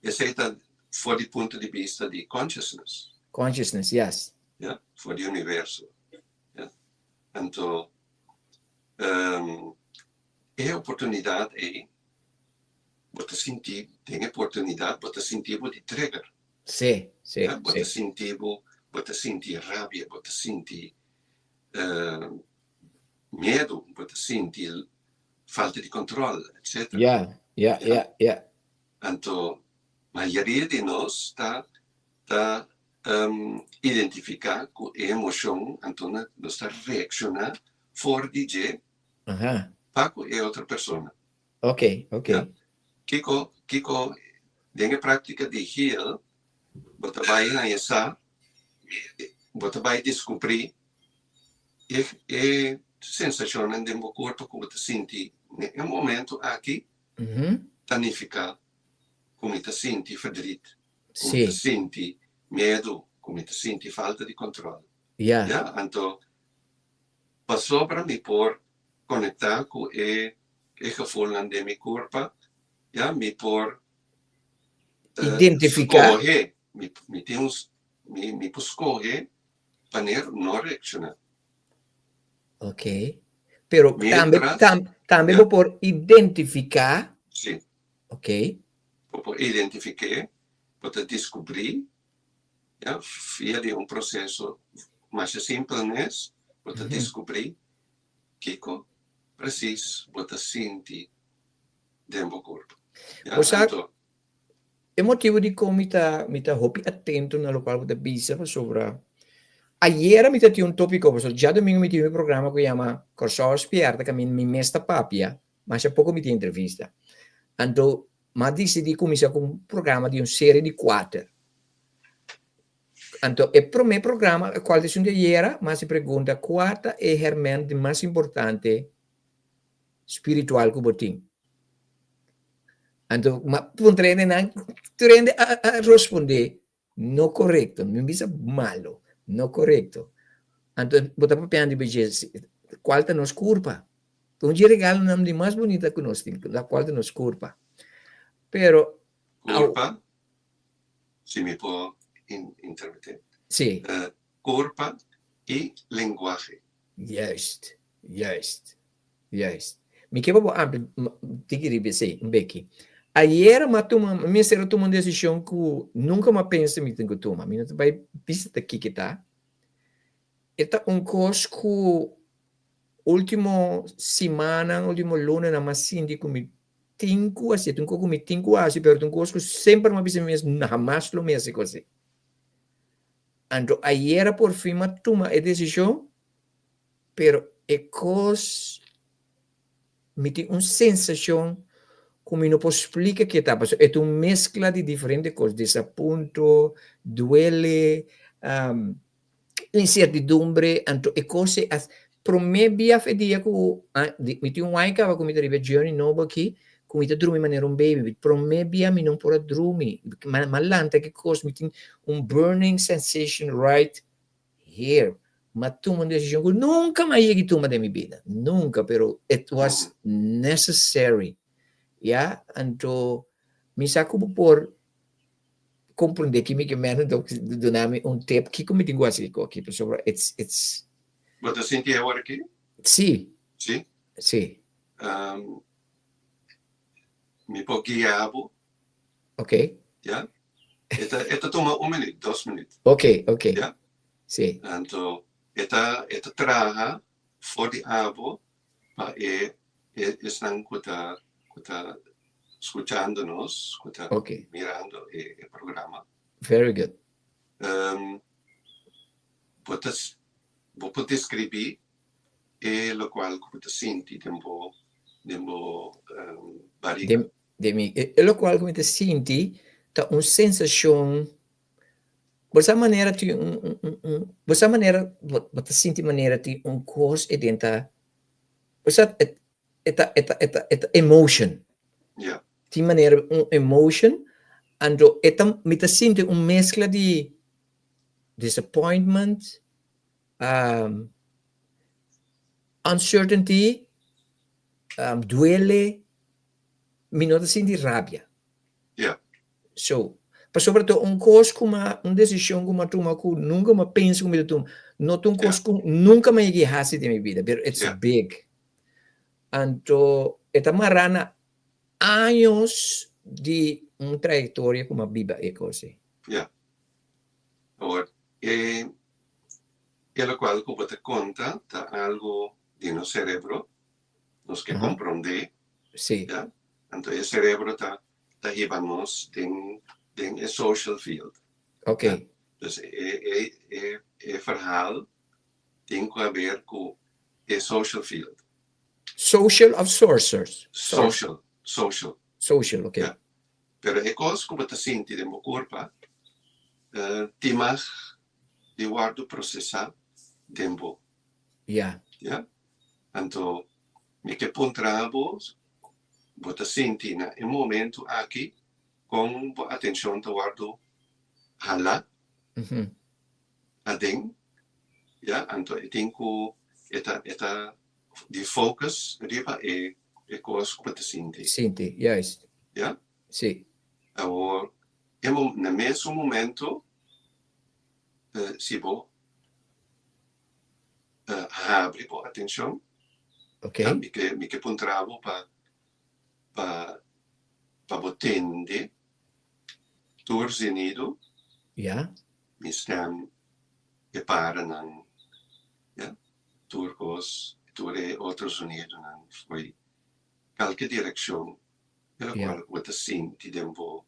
esei ta for di punto di bista di consciousness. Consciousness, yes. Ya, for di universo. Ya. Anto E oportunidat ei, bo ta sinti, den e oportunidat bo ta sinti bo di trigger. Sí, sí, Bo ta sí. sinti bo. Bo ta sinti rabia, bo ta sinti miedu, bo ta sinti falta di control, etc. Anto, mayoria di nos ta identifica cu e emocion, anto nos ta reacciona for di dje pa cu e otro persona. Ja. Kiko den e practica di heal, bo ta bay haña sa, bo ta bay descubri e sensacionnan den bo curpa cu bo ta sinti na e momento aki ta nifica cu mi ta sinti verdriet, cu mi ta sinti miedo, cu mi ta sinti falta di control. Ja, anto pasobra mi por conecta cu e gevoelnan den mi curpa, ja, mi por Identifica. Scoge, mi tin un, mi por scoge wanneer no reacciona. Ok. Pero tambe, Mientras, tambe ja. bo por identifica. Si. Ok. Bo por identifica, bo ta descubri, ja, via di un proceso mas simpel mes, bo ta descubri kiko precies bo ta sinti den bo curpa. Ja, Bo sa, anto, e motibo di con mi ta hopi atento na locual bo ta bisa pasobra ayera mi ta tin un topico, pasobra diadomingo mi tin un programa cu yama Corsou Spierta, cu mi mes ta papia, mas poco mi tin entrevista. Anto, m'a dicidi cuminsa cu un programa di un serie di cuater. Anto, e prome programa, cual ta di ayera, m'a haci pregunta, cua ta e herment mas importante spiritual cu bo tin? Anto, m'a puntra nan, tur hende a responde, no corecto, mi bisa malo, no corecto. Anto, bo ta papiando di cual ta nos curpa? Un regalo nan di mas bunita cu nos tin, cual ta nos curpa. Pero, Curpa, si mi por interrumpir. Si. Curpa y lenguaje. Juist. Mi ke pa ampli tiki riba esey, un beki. Ayera m'a tuma, mi mester a tuma un decision cu nunca m'a pensa mi tin cu tuma. Mi no ta bay bisa ta kiko ta. E ta un cos cu ultimo siman, ultimo luna m'a sinti cu mi tin cu haci, un cos cu mi tin cu haci, pero un cos cu semper m'a bisa mi mes, hamas lo mi haci cos. Anto ayera por fin m'a tuma e decision, pero e cos mi tin un sensacion cu mi no por splica kico ta pasando. E un mezcla di diferente cos, desapunto, duele, incertidumbre, anto e cos as prome bia fe dia cu mi tin un aña caba cu mi ta riba journey nobo aki, cu mi ta drumi manera un baby. Prome bia mi no por a drumi. M'a lanta cu cos, mi tin un burning sensation right here. M'a tuma un decision cu nunca m'a yega tuma den mi bida. Nunca, pero it was necessary. Ja, anto mi sa cu por comprende cu mi ke men duna mi un tip kico mi tin cu haci aki pasobra it's Bo ta sinti awor aki? Si. Si? Si. Mi por guia bo? Ok. Ja? E ta tuma un minuut, 2 minuut. Ok. Ja? Si. Anto, e ta traha for di abo pa e esnan cu ta scuchando nos, cu ta mirando e programa. Very good. Bo por describi e locual cu bo ta sinti den bo bariga. De mi, e locual cu mi ta sinti ta un sensacion. Bo sa manera tin un, bo sa manera bo ta sinti manera tin un cos e den ta, bo sa e ta emotion. Tin manera un emotion, anto e ta mi ta sinti un mezcla di disappointment, uncertainty, duele, mi no ta sinti rabia. So, pasobra ta un cos cu un decision cu m'a tuma cu nunca m'a pensa cu mi ta tuma. No ta un cos cu nunca m'a yega haci den mi bida, pero it's big. Anto, e ta mara na años di un trayectoria cu m'a biba e cos. Yeah. Awor, E e lokual ku bo ta konta ta algu di nos serebro, nos ke komprondé, ya. Anto e serebro ta ta hiba nos den den e social field. Ya. Dus e e e e verhaal tin ku haber ku e social field. Social of sorcerers? Social, social. Social, ok. Ya. Pero e kos ku bo ta sinti den bo kurpa tin mag di wòrdu prosesá den bo. Ya. Ya. Anto mi ke puntra bo, bo ta sinti na e momentu aki kon bo atenshon ta wòrdu halá aden? Ya. Anto e tin ku e ta e ta di focus riba e e kos ku bo ta sinti. Sinti, juist. Ya? Si. Awor, e mo, na mesun momento, si bo habri bo atencion, Ok. ya, mi ke, mi ke puntra bo pa, pa, pa bo tende tur zonido. Ya. Mi stem e paranan, ya, tur kos, tur e otro zonidonan fo'i kalke direkshon e lokual ku bo ta sinti den bo,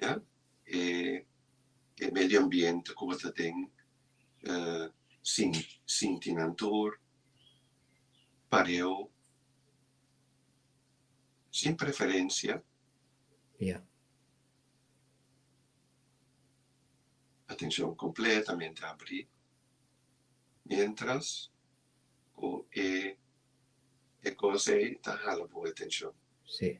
ya, e e medio ambiente ku bo ta den, sinti nan tur pareu sin preferensia. Ya. Atencion completamente abri mientras cu e e cos ey ta hala bo atencion. Sí.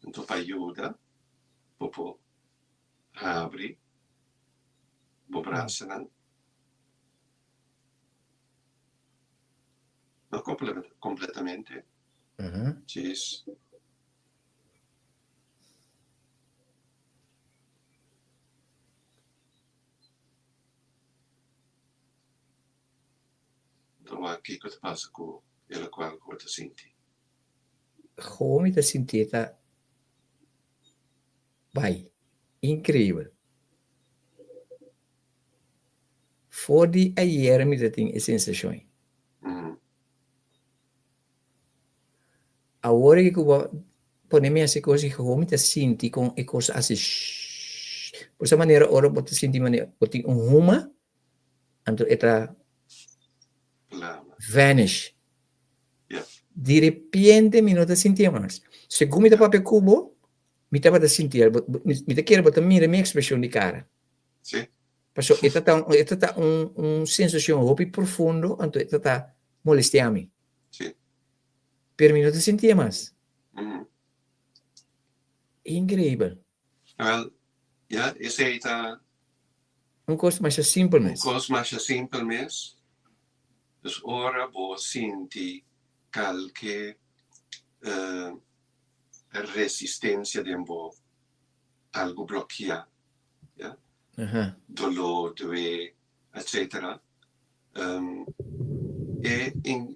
Anto pa yuda bo por habri bo brasanan. No completamente, djis Anto wak kiko ta pasa ku e lokual ku bo ta sinti. Gewoon mi ta sinti e ta bai. Increibel. For di ayer mi ta tin e sensashon ei. Awor e ku bo pone mi hasi kos i gewoon mi ta sinti kon e kos a hasi shhh. Por esa manera ora bo ta sinti manera bo tin un huma anto e ta vanish. Di repente mi no ta sintié mas. Segun mi ta papia ku bo, mi tabata sinti el. Mi ta kere bo ta mira mi ekspreshon di kara. Sí. Paso e ta ta e ta ta un un sensashon hopi profundo, anto e ta ta molestia mi. Sí. Pero mi no ta sintié mas. Inkreibel. Wel, ya, esei ta. Un kos masha simpel mes. Un kos masha simpel mes. Dus ora bo sinti kalke resistencia den bo, algo blokia, ya, doló, due, etcetera, e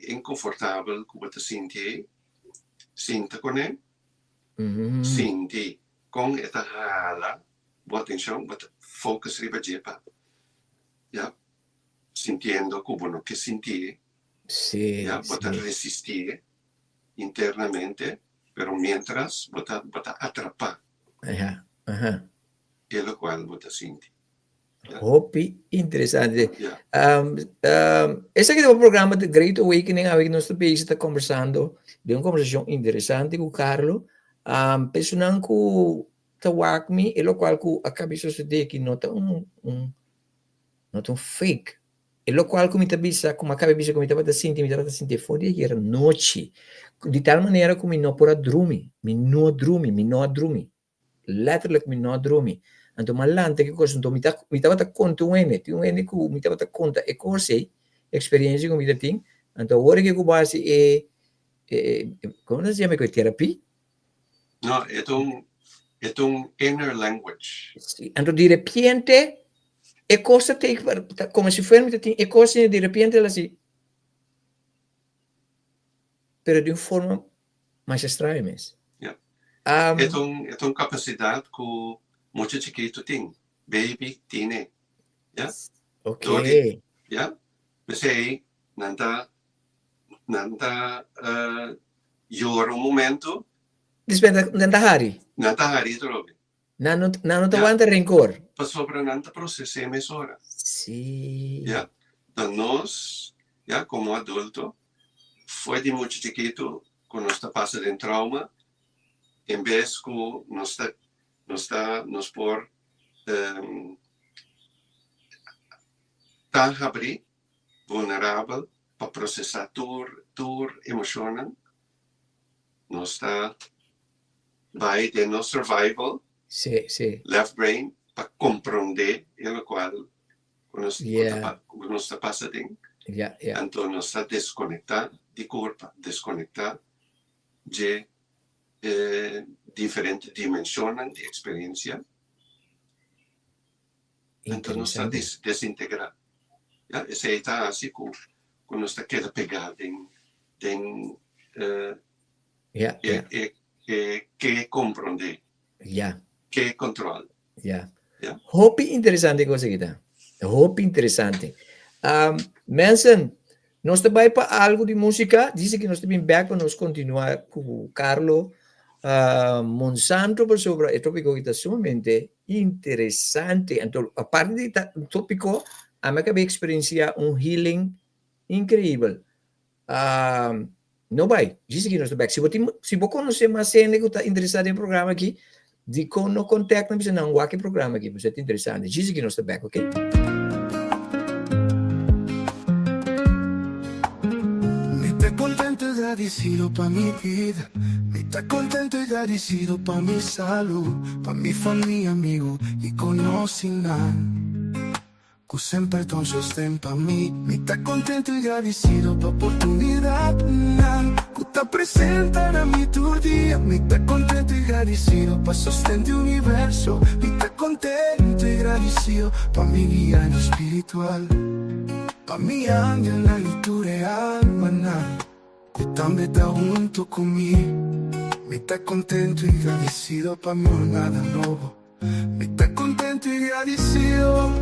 inconfortabel ku bo ta sinti ei, sinta kuné, sinti kon e ta hala bo atencion, bo ta focus riba dje pa, ya, sintiendo ku bo no ke sintié, ya, bo ta resistié internamente, pero mientras bo ta bo ta atrapá e lokual bo ta sinti. Hopi interesante. Esaki ta bo programa The Great Awakening, awe nos ta bezig ta kombersando den un kombersashon interesante ku Carlo. Personan ku ta wak mi e lokual ku a kabi sosodé aki no ta un un No ta un fake. E lokual ku mi ta bisa, ku mi a kaba bisa ku mi tabata sinti, mi tabata sinti for di ayer anochi. Di tal manera ku mi no por a drumi. Mi no a drumi, mi no a drumi. Letterlijk mi no a drumi. Anto mi a lanta ki kos, anto mi ta, mi tabata konta un hende, tin un hende ku mi tabata konta e kos ei, eksperensia ku mi ta tin. Anto awor ke ku bo hasi e, e, komo nan sa yama e kos, terapi? No, e ta un, e ta un inner language. Si, anto di repente. E kos ta take, komo si fuera mi ta tin e kos asina di repente el hasi. Pero di un forma masha straño mes. Ja. E ta un, e ta un kapasidat ku mucha chikitu tin, baby tine. Ja. Ok. Dor di, ja. P'esei nan ta, nan ta yora un momento. Despues nan ta hari. Nan ta hari atrobe. Nan no, nan no ta wanta rencor. Pasobra nan ta proces'é mesora. Sí. Ya. Ta nos, ya, como adulto, fo'i di mucha chikitu cu nos ta pasa den trauma, en bes cu nos ta, nos ta, nos por ta habrí, vulnerabel, pa procesá tur, tur emocionnan, nos ta bai den nos survival Sí, sí. left brain pa comprende e locual cu nos, cu ta Yeah. cu nos ta pasa den. Yeah, yeah. Anto nos ta desconecta di curpa, desconecta dje e diferente dimensionnan di experiencia. Anto nos ta Interesante. des, desintegra. Ya, esey ta haci cu, cu nos ta keda pega den, den eh, Ja, e, ja. e, e ke komprondé, Ja. ke kontrol. Ja. Ja. Hopi interesante kos aki ta. Hopi interesante. Um, mensen, nos ta bai pa algo di música. Dice que nos ta bin back pa nos continua ku Carlo Monsanto pasobra e tópiko aki ta sumamente interesante. Anto, aparte di ta un tópiko, ami a kaba eksperensiá un healing increíbel. No bai, djis aki nos ta bek. Si bo tin, si bo konosé mas hende ku ta interesá den e programa aki, dikon no kontak nan bisa nan wak e programa aki, pasobra ta interesante. Djis aki nos ta bek, oke? Mi ta contento y gradicido pa mi vida Mi ta contento y gradicido pa mi salud Pa mi familia, amigo y conocinan. Ku semper ta un sosten pa mi. Mi ta kontentu i gradisido pa oportunidatnan ku ta presenta na mi tur dia. Mi ta kontentu i gradisido pa sosten di universo. Mi ta kontentu i gradisido pa mi guianan spiritual, pa mi angelnan i tur e almanan ku tambe ta huntu ku mi. Mi ta kontentu i gradisido pa mi jornada nobo. Mi ta contento y gradicido.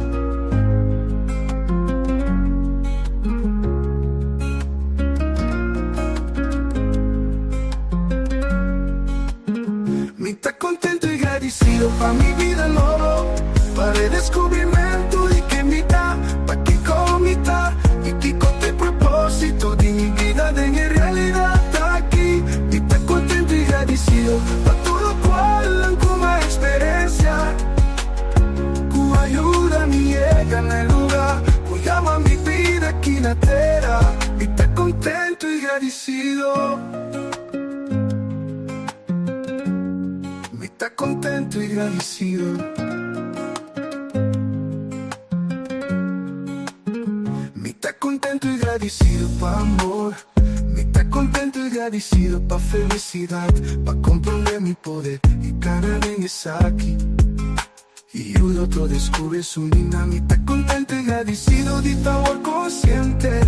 Mi ta contento y gradicido pa mi bida nobo, pa redescubrimento di ken mi ta, pa kico mi ta y kico ta e proposito di mi bida den e realidad aki. Mi ta contento y gradicido pa tur locual nan cu m'a experencia cu a yuda mi yega na e luga cu yama mi bida aki na tera. Mi ta contento y gradicido. Mi ta contento y gradicido. Mi ta contento y gradicido pa amor. Mi ta contento y gradicido pa felicidad, pa comprende mi poder y cana den esaki y yuda otro descubri su nina. Mi ta contento y gradicido di ta awor consciente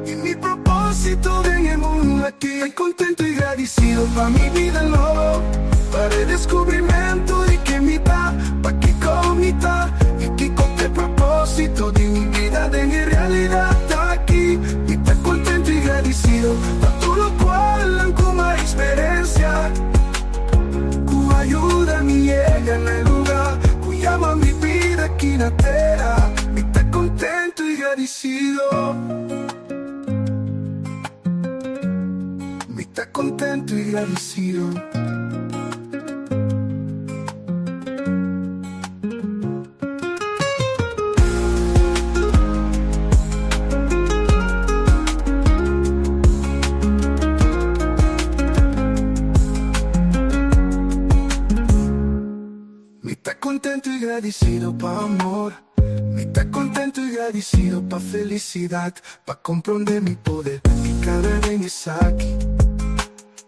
di mi proposito den e mundo aki. Ta contento y gradicido pa mi bida nobo, pa redescubrimento di ken mi ta, pa kico mi ta y kico ta e proposito di mi bida den e realidad aki. Mi ta contento y gradicido pa tur locual nan cu m'a experencia cu a yuda mi yega na e luga cu yama mi bida aki na tera. Mi ta contento y gradicido. Mi ta contento y gradicido. Mi ta contento y gradicido pa amor. Mi ta contento y gradicido pa felicidad, pa comprende mi poder y cada den esaki.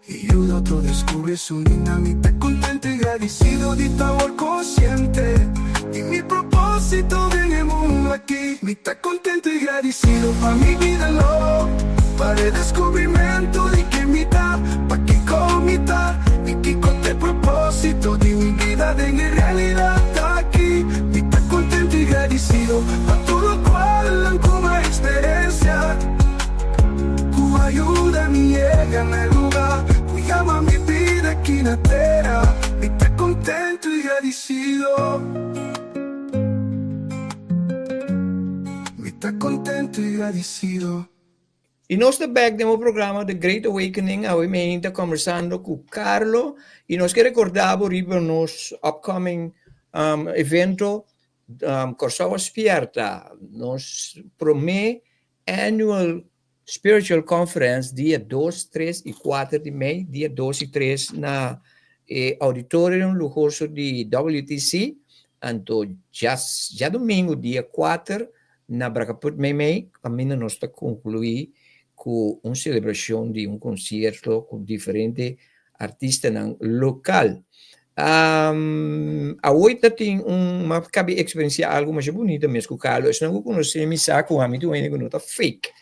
Y yuda. Otro descubre su linda. Mi ta contento y gradicido di ta consciente di mi proposito den e mundo aki. Mi ta contento y gradicido pa mi bida lo, pa e descubrimento di ken mi ta, pa kico mi ta, y kico ta e proposito di mi bida den e realidad aki. Mi ta contento y gradicido pa tur locual cu mi experiencia, cu a yuda mi yega na e lugar cu yama mi bida aki na tera. Mi ta contento y gradicido. Mi ta contento y gradicido. Y nos ta back den e programa The Great Awakening. Awe mi ta conversando cu Carlo y nos kier recorda riba nos upcoming evento Corsou Spierta, nos prome annual spiritual conference, dia 2, 3 y 4 di mei, dia 2 y 3 na auditorium luhoso di WTC, anto diadomingo dia 4 na Brakkeput Meimei, caminda nos ta conclui cu un celebracion di un concierto cu diferente artista local. Awe tin un m'a caba experiencia algo mas bunita mes cu Carlo. Esnan cu conoce mi sa cu ami ta un no ta fake.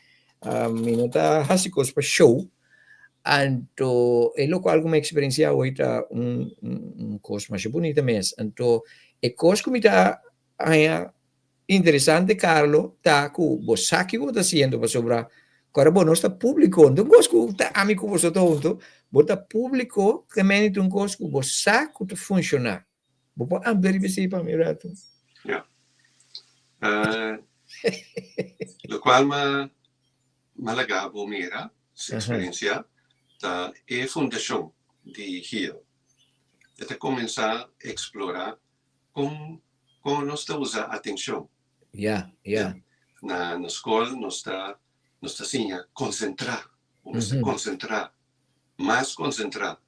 Mi no ta hasi cos pa show. Anto, e locual cu m'a experiencia awe ta un cos mas bunita mes. Anto, e cos cu mi ta interesante, Carlo, ta cu bo sa kico bo ta haciendo pasobra ora bo no ta publico, no cos cu ta ami cu bo ta hunto, bo ta publico, kiermen un cos cu bo sa cu ta funciona. Bo por amplia riba pa mi rato? Ja. Locual m'a laga bo mira, experiencia, ta e fundacion di HEAL. E ta cuminsa explora con nos ta usa atencion. Na scol nos ta siña concentra, nos ta concentra, mas concentra.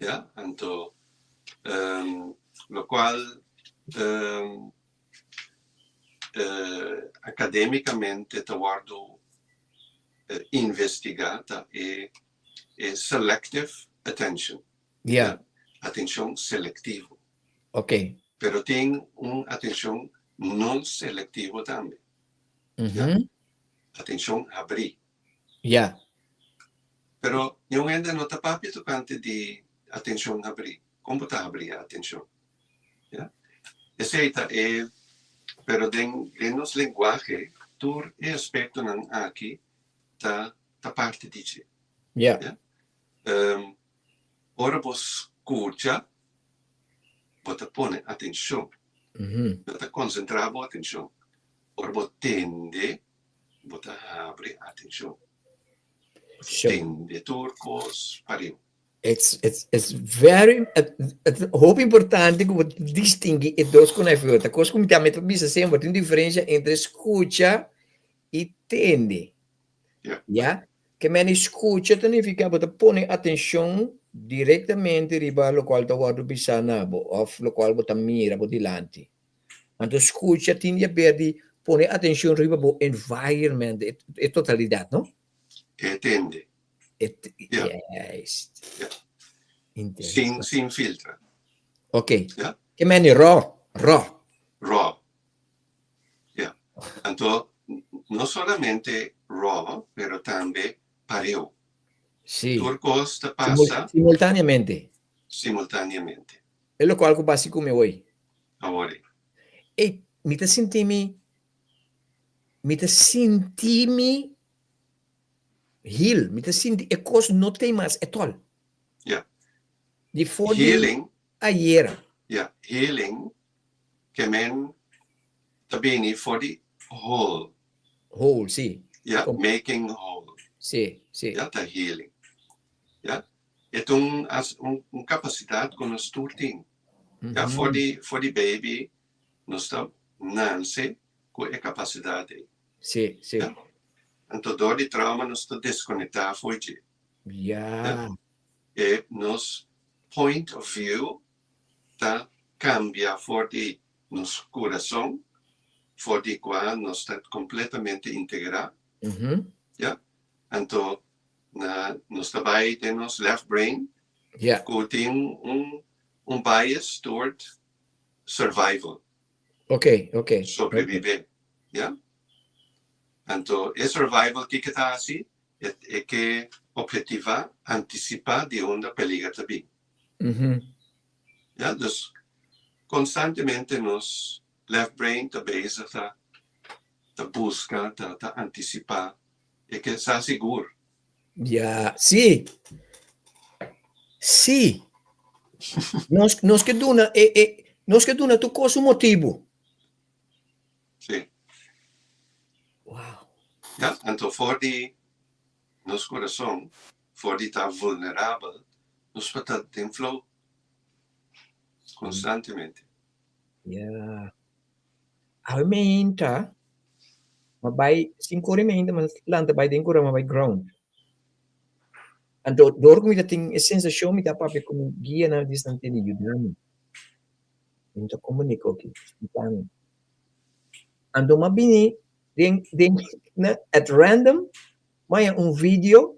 Ja, anto locual academicamente ta wordo investiga ta e selective attention. Atencion selectivo. Pero tin un atencion non selectivo tambe. Atencion habri. Pero ningun hende no ta papia tocante di atencion habri. Con ta habri atencion? Ja? Esey ta e, pero den nos lenguahe, tur e aspectonan aki ta parti di dje. Ja? Ora bo scucha, bo ta pone atencion. Bo ta concentra bo atencion. Ora bo tende, bo ta habri atencion. Tende tur cos pareu. It's very it's hopi importante cu distingui e dos cu na cos cu mi tambe ta bisa semper, tin diferencia entre scucha y tende. Ja? Kiermen scucha ta nifica bo ta pone atencion directamente riba locual ta wordo bisa na bo of locual bo ta mira bo dilanti. Anto scucha tin di haber di pone atencion riba bo environment, e totalidad, no? E tende. Juist. Sin filtro. Ok. Kiermen raw, raw. Raw. Ja. Anto, no solamente raw, pero tambe pareu. Tur cos ta pasa Simultaneamente. Simultaneamente. E locual cu basico mi hoy. Awor. Ey, mi ta sinti mi heal, mi ta sinti e cos no tin mas at all. Di for di Healing, ayera. Yeah, healing kiermen ta bini for di whole. Whole, si. Yeah, making whole. Si, si. Ja, ta healing. Ja. E ta un capacidad cu nos tur tin. Ja, for di baby nos ta nace cu e capacidad. Si, si. Ja. Anto, door di trauma nos ta desconecta for di. E nos point of view ta cambia for di nos curason, for di cua nos ta completamente integra. Ja? Anto, na, nos ta bay den nos left brain. Ku tin un un bias toward survival. Sobrevive, ya. Anto e survival kiko ta hasi? E ke obhetivá, antisipá di unda peliger ta bin. Ya, dus konstantemente nos left brain ta bezig ta ta buska, ta ta antisipá, e ke sa sigur. Ya, sí. Sí. Nos, nos ke duna e, e, nos ke duna tur kos un motibu. Sí. Wow. Ya, anto for di nos kurason, for di ta vulnerabel, nos por ta den flow konstantemente. Ya. Awe meinta, m'a bai sinku ora i meinta m'a lanta bai den kura m'a bai ground. Anto dor ku mi ta tin e sensashon mi ta papia ku mi guianan di esnan tene yuda mi. Mi no ta komunika oki, splika mi. Anto m'a bini den den na at random m'a haña un video,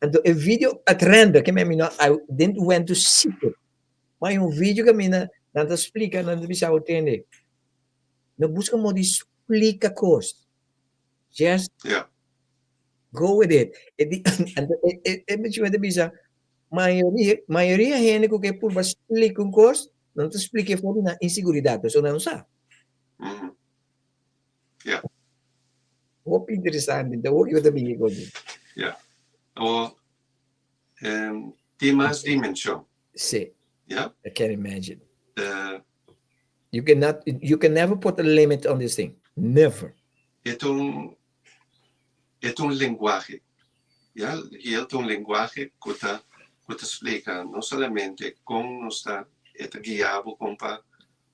anto e video at random ke mi no I didn't went to seek it. M'a haña un video kaminda nan ta splika nan ta bisa bo tende no buska modo di splika kos just go with it e di anto e e e bichi ta bisa mayoria mayoria hende ku ke purba splika un kos nan ta splika e for di nan inseguridat pasobra nan no sa. Hopi interesante ta hopi ta bini ku aki. Yeah. O tin mas dimenshon. Sí. Yeah. I can imagine. You cannot, you can never put a limit on this thing. Never. E ta un, e ta un lenguahe. Ya, i ta un lenguahe ku ta, ku ta splika no solamente kon nos ta, e ta guia bo kon pa,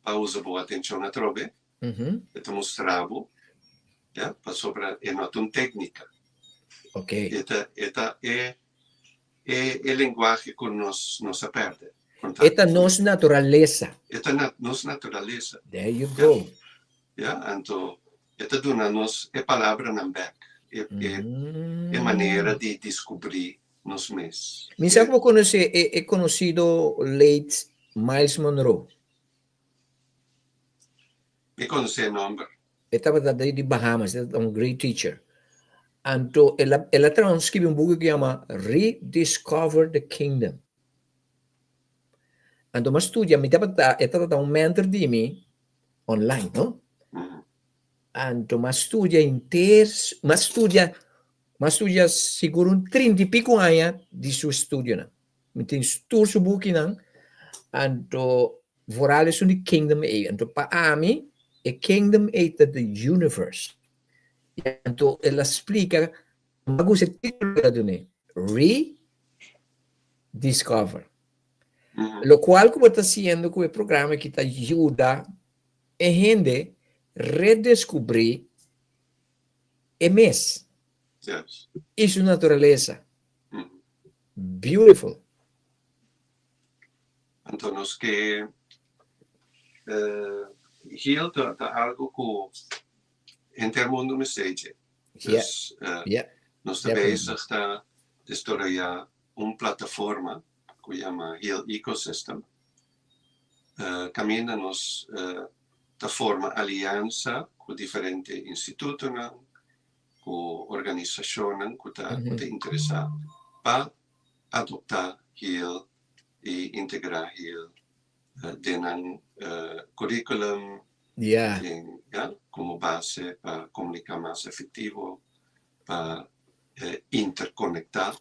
pa usa bo atenshon atrobe, e ta mustra bo, ya, pasobra e no ta un téknika. E ta, e ta e E e lenguahe ku nos nos a pèrdè. E ta nos naturalesa. E ta na nos naturalesa. There you go. Ya, anto e ta duna nos e palabranan bèk, e e e manera di diskubrí nos mes. Mi sa ku bo konosé e e konosido late Myles Munroe. Mi konosé e nòmber. E tabata di Bahamas, e tabata un great teacher. Anto el a el a traha un skibi un buki ku yama Rediscover the Kingdom. Anto mi a studia, mi tabata e tabata un mentor di mi online, no? Anto mi a studia henter, mi a studia, mi a studia sigur un trinta i pico aña di su estudionan. Mi tin tur su bukinan, anto Vooral esun di Kingdom ei. Anto pa ami e Kingdom ei ta the universe. I anto el a splika, mi a gusta e titulo ku el a dun'é, Rediscover. Lokual ku bo ta hasiendo ku e programa aki ta yuda e hende redeskubrí e mes i su naturalesa. Beautiful. Anto nos ke heal ta ta algo ku henter mundu mester dje. Dus nos ta bezig ta desaroyá un plataforma ku yama Heal Ecosystem kaminda nos ta forma aliansa ku diferente institutonan, ku organisashonnan ku ta ku ta interesá pa adoptá Heal i integrá Heal den nan curriculum, den, ya, komo base pa komuniká mas efektivo, pa interkonektá,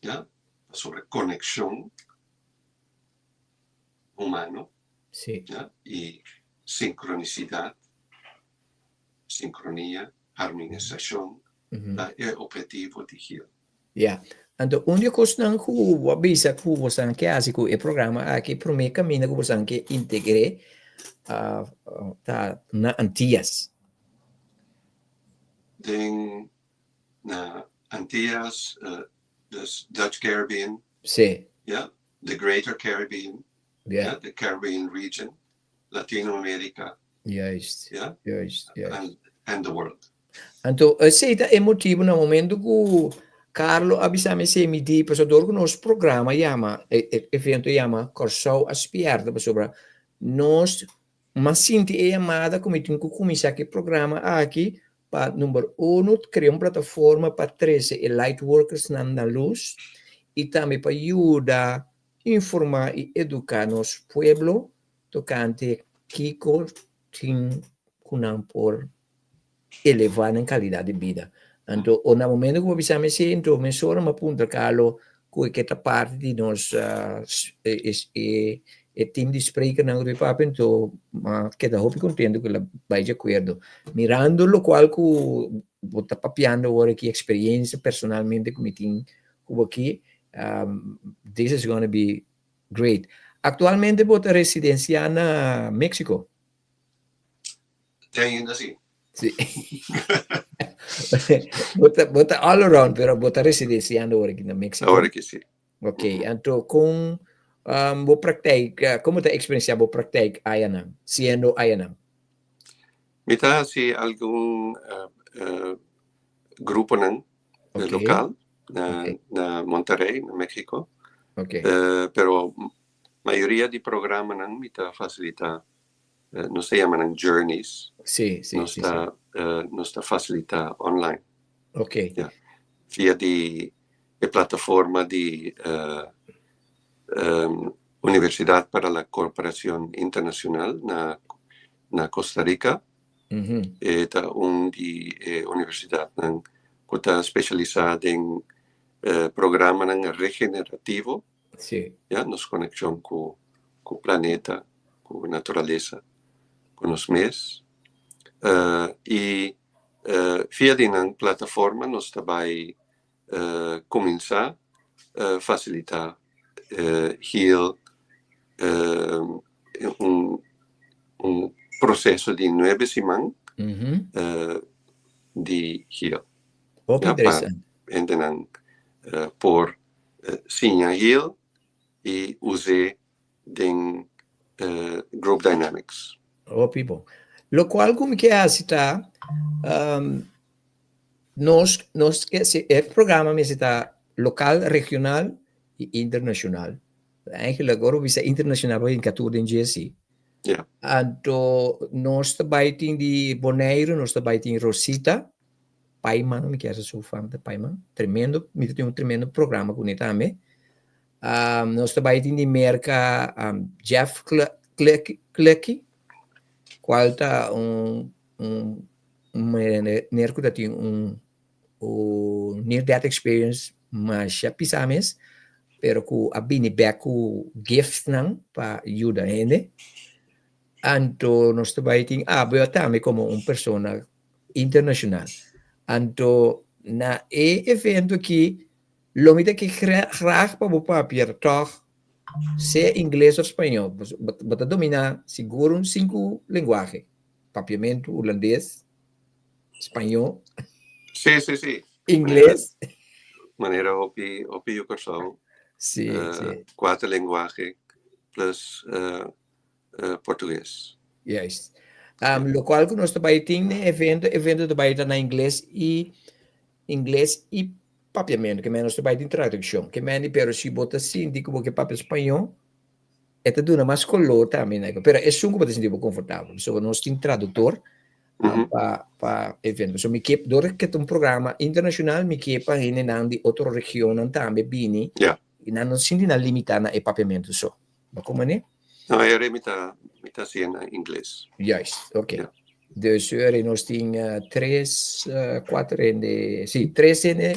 ya, pasobra konekshon humano, ya, i sinkronisidat, sinkronia, harmonisashon ta e ophetivo di Heal. Ya. Anto un di e kosnan ku bo a bisa ku bosan ke hasi ku e programa aki, promé kaminda ku bosan ke integr'é ta na Antias. Den na Antias, dus Dutch Caribbean. Sí. Ya, the Greater Caribbean. Ya, the Caribbean region, Latino America. Juist. Ya. Juist, juist. And the world. Anto esei ta e motibu na momento ku. Carlo a bisa mi esei, mi di, pasobra dor ku nos programa yama, e e evento yama Kòrsou a Spièrta, pasobra nos m'a sinti e yamada ku mi tin ku kuminsá ku e programa aki pa number uno krea un plataforma pa trese e lightworkersnan na lus i tambe pa yuda informá i eduká nos pueblo tokante kiko tin ku nan por elevá nan kalidat di bida. Anto o na momento ku bo bisa mi esei, anto mesora mi a puntra Carlo ku e ke ta parti di nos e e team di sprekernan ku ta papia, anto mi a keda hopi kontento ku el a bai di akuerdo. Mirando lokual ku bo ta papiando awor aki, eksperiencia personalmente ku mi tin ku bo aki, this is gonna be great. Aktualmente bo ta residensiá na Mexico? Te ainda sí. Sí. Bo ta, bo ta all around, pero bo ta residenciando awor aki na Mexico. Awor aki sí. Ok, anto kon um, bo praktijk, eh, komo ta experiencia bo praktijk ayanan, siendo ayanan? Mi ta hasi algun uh, uh, gruponan okay. local na, okay. na Monterrey, na Mexico. Okay. Uh, pero mayoria di programanan mi ta facilita Nos ta yama nan journeys. Sí, sí, Nos sí, ta, sí. eh, nos ta facilita online. Ok. Ja. Via di e plataforma di eh, em, Universidad para la Cooperación Internacional na, na Costa Rica. Mhm. E ta un di e universidadnan ku ta specialisa den eh, programanan regenerativo. Sí. Ya, nos konekshon ku ku planeta, ku naturalesa, ku nos mes. Uh, i uh, via di nan plataforma nos ta bai uh, kuminsá uh, fasilitá uh, heal uh, un, un proseso di nuebe siman Mm -hmm. uh, di heal. Hopi Ya, pa interesante. hendenan uh, por siña heal i us'é den group dynamics. Hopi bon. Lokual ku mi ke hasi ta, nos nos ke hasi e programa mester ta lokal, regional i internashonal. Eigenlijk ora bo bisa internashonal bo hinka tur den dje si. Ja. Anto nos ta bai tin di Boneiru, nos ta bai tin Rosita Paiman, mi kier sa su fam ta Paiman, tremendo, mi ta tin un tremendo programa kuné tambe. Um, nos ta bai tin di Merka um, Jeff Clucky, kual ta un, un, un meneer ku ta tin un, un near death experience masha pisá mes, pero ku a bini bek ku giftnan pa yuda hende. Anto nos ta bai tin abo tambe komo un persona internashonal. Anto na e evento aki lo mi ta ke graag pa bo papia tòg sea ingles òf spañó. Bo ta dominá sigur un sinku lenguahe, papiamentu, hulandes, spañó, Sí, sí, sí. ingles. Manera hopi, hopi yu Kòrsou. Sí, sí. Kuater lenguahe plus portugues. Juist. Um, locual ku nos ta bai tin den evento, evento ta bai ta na ingles i ingles i papiamento, ke men nos ta bai tin tradukshon. Ke men di pero si bo ta sinti ku bo ke papia spañó, e ta duna mas koló tambe na Pero esun ku bo ta sinti bo konfortabel. So nos tin traduktor pa pa evento. So mi ke dor ke ta un programa internashonal, mi ke pa hendenan di otro regionnan tambe bini i nan no sinti nan limitá na e papiamento so. Bo como ne? No, e mi ta, mi ta hasié na ingles. Juist, oké. Ja. Dus eur nos tin uh, tres, uh, cuatro hende, sí, tres hende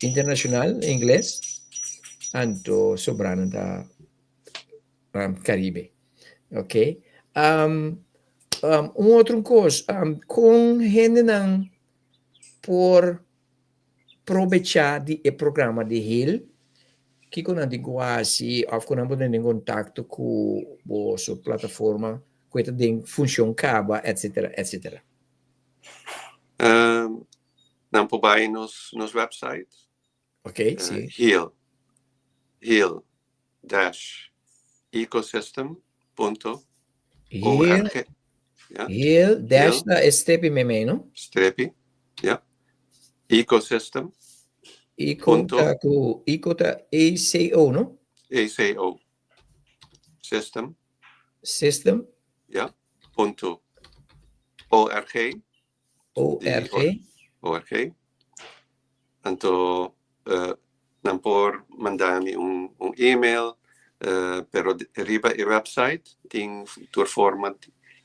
internacional ingles, anto sobranan ta um, Caribe. Oké. Um, um, un otro kos, um, kon hendenan por probechá di e programa di HEAL? Kiko nan tin ku hasi òf ku nan por tene kontakto ku boso plataforma ku e ta den funshon kaba etsetera etsetera? Nan por bai nos nos website. Ok, si. Heal, heal dash ecosystem punto Heal, org. Ja. heal dash Heal. ta e strepi meimei, no? Strepi, ja. Ecosystem. Eco Punto. ta ku Eco ta ECO, no? ECO. System. System. Ja. Punto. ORG. ORG. ORG. Anto nan por manda mi un email, pero riba e website tin tur forma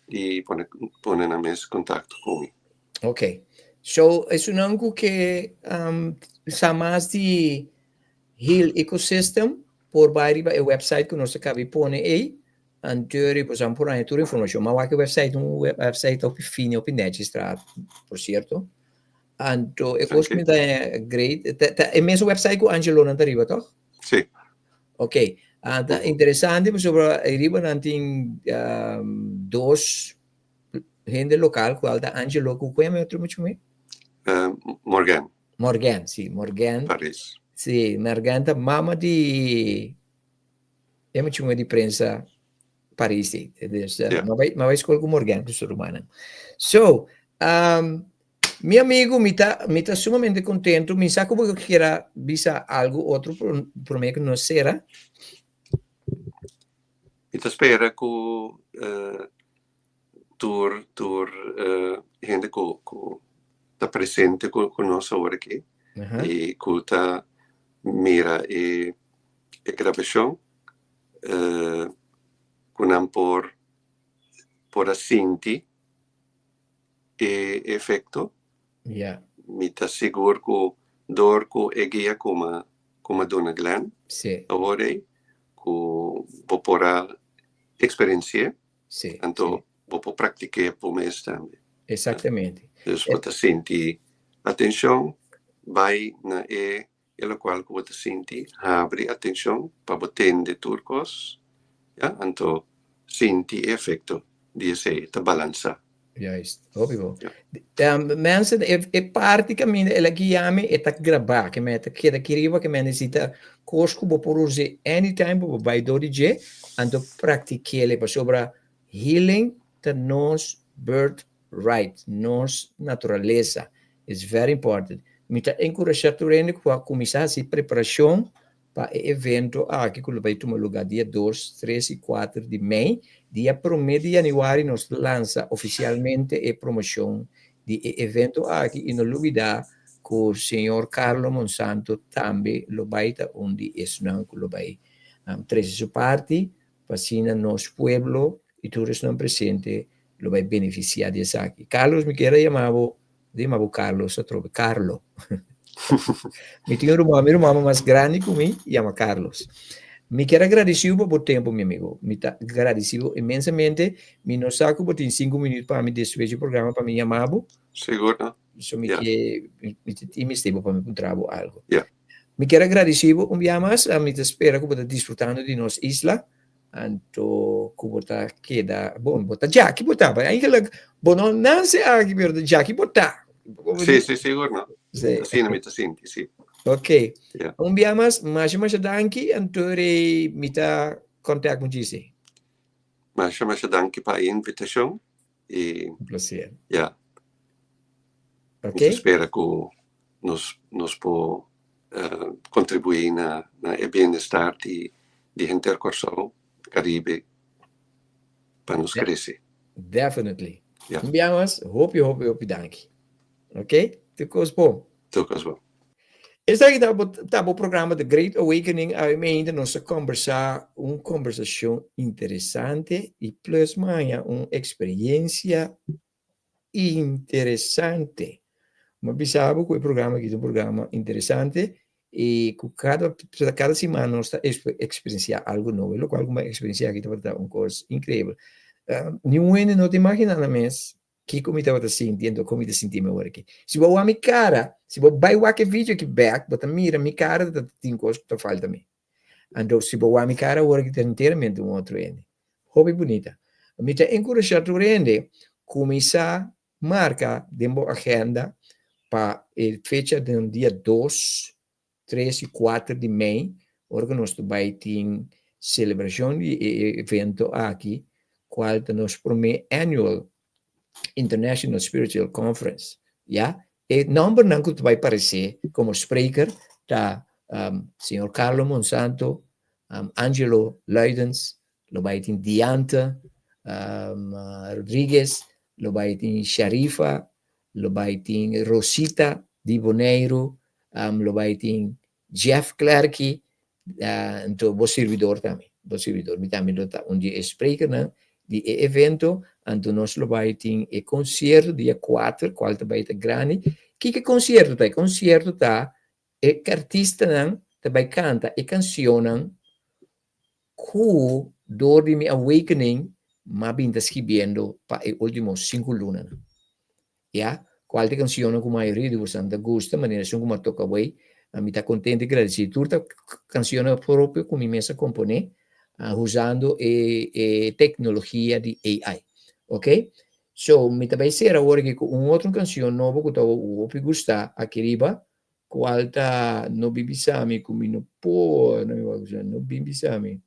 di pone nan mes contacto cu mi. Ok. So, esunnan ku ke sa mas di Heal Ecosystem por bai riba e website ku nos a kabi pone ei. Anto riba boso por haña tur informashon. Ma wak e website, un website hopi fini, hopi nètjes traha, por sierto. Anto e kos ku mi ta great, ta e mesun website ku Angelonan ta riba, tòg? Sí. Ok. Ta interesante pasobra riba nan tin dos hende lokal kual ta Angelo ku kuen otro muchu mi? Morgan. Morgan, sí, Morgan. Paris. Sí, Morgan ta mama di e muchu di prensa Paris. Dus, yeah. Ma bai skol ku Morgan ku su rumannan. So, mi amigo, mi ta sumamente contento. Mi sa ku bo kier bisa algo otro promé ku nos sera. Mi ta spera ku tur hende ku ta presente ku nos awor aki i ku ta mira e grabashon ku nan por a sinti e efekto. Mi ta sigur ku dor ku e guia ku m'a duna Glenn awor ei, ku bo por a eksperensiá, anto bo por praktik'é bo mes tambe. Exactamente. Dus bo ta sinti atenshon, bai na e lokual ku bo ta sinti, habri atenshon pa bo tende tur kos, ja, anto sinti e efekto di esei, ta balansá. Juist, hopi bon. Mensen, e parti kaminda el a guia mi, e ta grabá, ke men ta keda aki riba, ke men nesita kos ku bo por usa anytime bo bai dor di dje, anto praktik'é pasobra healing ta nos birthright, nos naturalesa. It's very important. Mi ta enkurashá tur hende ku a kuminsá hasi preparashon pa e evento aki ku lo bai tuma lugá dia 2, 3 i 4 di mei. Dia 1 di yanüari nos ta lansa ofisialmente e promoshon di e evento aki i no lubidá ku señor Carlo Monsanto tambe lo bai ta un di esnan ku lo bai trese su parti pa asina nos pueblo i tur esnan presente lo bai benefisiá di esaki. Carlos, mi kier a yama bo, yama bo Carlos atrobe, Carlo. Mi tin un ruman, mi ruman mas grandi ku mi yama Carlos. Mi kier a gradisí bo pa bo tempu, mi amigo. Mi ta gradisí bo inmensamente. Mi no sa ku bo tin 5 minüt pa mi despues di programa pa mi yama bo. Sigur, no? So mi ke, mi tin mester bo pa mi puntra bo algo. Mi kier a gradisí bo un bia mas. Mi ta spera ku bo ta disfrutando di nos isla. Anto ku bo ta keda, bon, bo ta djaki bo ta, eigenlijk bo no nase aki, pero ta djaki bo ta. Sí, sigur, no? Asina mi ta sinti, sí. Ok. Un bia mas, masha masha danki, anto mi ta contact ku djisi. Masha masha danki pa e invitashon i Un plaser. Ja. Mi ta spera ku nos por kontribuí na e bienestar di henter Kòrsou, Karibe, pa nos krese. Definitely. Un bia mas, hopi hopi hopi danki. Ok? Tur kos bon. Tur kos bon. Esaki ta bo programa The Great Awakening. Awe mainta nos a kombersá un kombersashon interesante i plus maña un eksperiencia interesante. Mi a bisa bo ku e programa aki ta un programa interesante i ku kada siman nos ta eksperensiá algu nobo. E lokual ku mi a eksperensiá aki tabata un kos inkreibel. Niun hende no ta imaginá nan mes kiko mi tabata sinti anto kon mi ta sinti mi awor aki. Si bo wak mi kara, si bo bai wak e video aki bèk, bo ta mira mi kara ta tin kos ku ta falta mi. Anto si bo wak mi kara awor aki ta enteramente un otro hende. Hopi bunita. Mi ta enkurashá tur hende kuminsá marka den bo agenda pa e fecha den dia 2, 3 i 4 di mei, ora ku nos ta bai tin selebrashon di e evento aki, kual ta nos promé annual International Spiritual Conference. Ya, e nòmbernan ku ta bai paresé komo spreker. ta um, señor Carlo Monsanto, um, Angelo Luidens, lo bai tin Diante um, Rodriguez, lo bai tin Sharifa, lo bai tin Rosita di Boneiru, um, lo bai tin Jeff Klerky, uh, anto bo servidor tambe, bo servidor. Mi tambe lo ta un di e sprekernan di e evento, anto nos lo bai tin e concierto dia 4, cual ta bai ta grandi. Kiko concierto ta? E concierto ta e artistanan ta bai canta e cancionnan ku door di mi awakening m'a bin ta skibiendo pa e ultimo 5 lunanan. Ya, cual ta e cancionnan cu mayoria di boso ta gusta, manera esun cu m'a toca awey. Mi ta contento y gradecido. Tur ta cancionnan propio cu mi mes a compone usando e, e tecnologia di AI. Ok? So, mi ta bay cera awor aki cu un otro cancion nobo cu ta hopi gusta aki riba, cual ta No Bin Bisami cu mi no por, no mi no bin bisami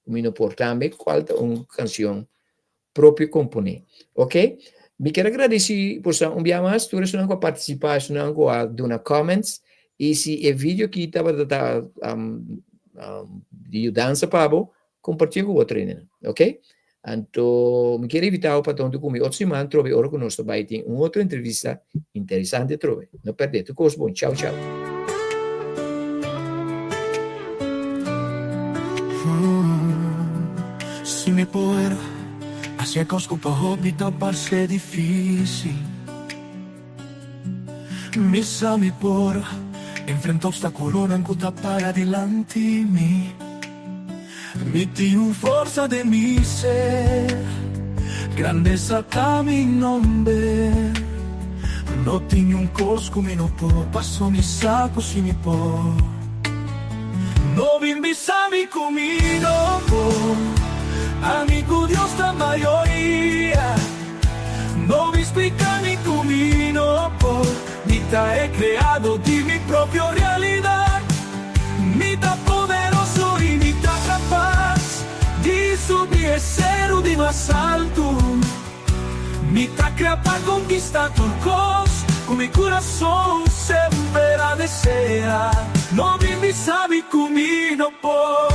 cu mi no por tambe, cual ta un cancion propio compone. Ok? Mi kier a gradeci boso un bia mas, tur esunnan cu a participa, esunnan cu a duna comments, y si e video aki tabata ta um, um, di yudansa pa bo, comparti cu otro hendenan. Ok? Anto, mi kier invita bo pa ta hunto cu mi otro siman trobe ora cu nos ta bay tin un otro entrevista interesante trobe. No perde. Tur cos bon. Ciao, ciao. Si mi por hacia cos cu pa hopi ta parce dificil, Mi sa mi por enfrenta obstaculonan cu ta para dilanti mi. Mi tin un forsa den mi ser, grandesa ta mi nomber. No tin niun cos cu mi no por, paso mi sa cu si mi por. No bin bisa mi cu mi no por, ami cu Dios ta mayoria. No bin splica mi cu mi no por, mi ta e creado di mi propio realidad. Mi ta poderoso y mi ta capaz di subi e ceru di mas altu. Mi ta crea pa conquista tur cos cu mi curason semper a desea. No bin bisa mi cu mi no por,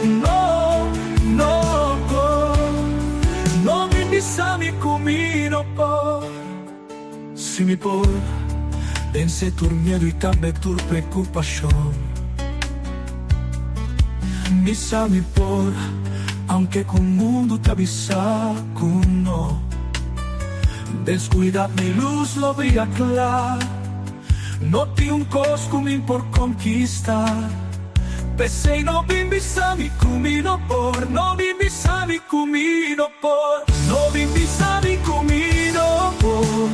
no, no por. No bin bisa mi cu mi no por. Si mi por vence tur miedo y tambe tur preocupacion. Mi sa mi por, aunke cu mundo ta bisa cu no. Descuida mi luz lo bria cla. No tin un cos cu mi por conquista. P'esey no bin bisa mi cu mi no por, no bin bisa mi cu mi no por, no bin bisa mi cu mi no por.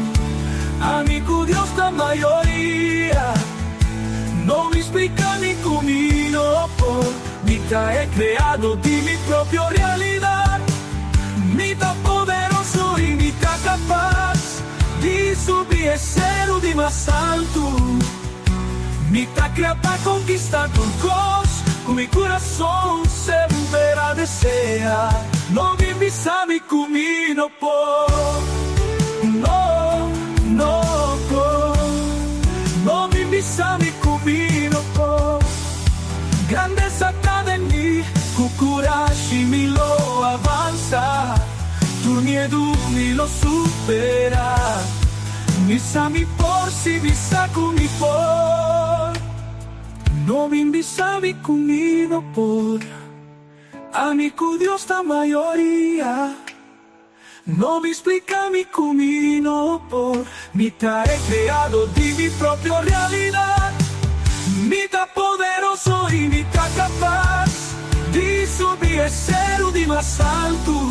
Ami cu Dios ta mayoria, no bin splica mi cu mi no por. Mi ta e creado di mi propio realidad, mi ta poderoso y mi ta capaz di subi e ceru di mas altu. Mi ta krea pa konkistá tur kos ku mi kurason semper a desea. No bin bisa mi ku mi no por, no, no por. No bin bisa mi ku mi no por. Grandesa ta den mi, ku kurashi mi lo avansa. Tur miedu mi lo supera. Mi sa mi por si mi sa ku mi por. No bin bisa mi ku mi no por. Ami ku Dios ta mayoria. No bin splika mi ku mi no por. Mi ta e kreado di mi propio realidat. Mi ta poderoso i mi ta kapas di subi e seru di mas altu.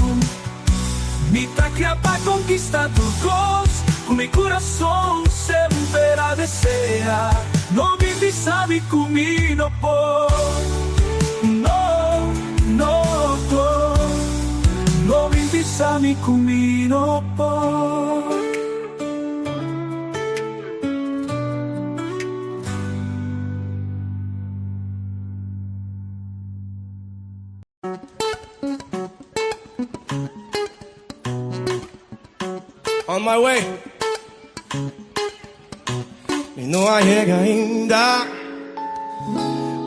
Mi ta kria pa konkistá tur kos ku mi kurason semper a deseá. No bin bisa mi ku mi no por, no, no por. No bin bisa mi ku mi no por. On my way. Mi no a yega ainda.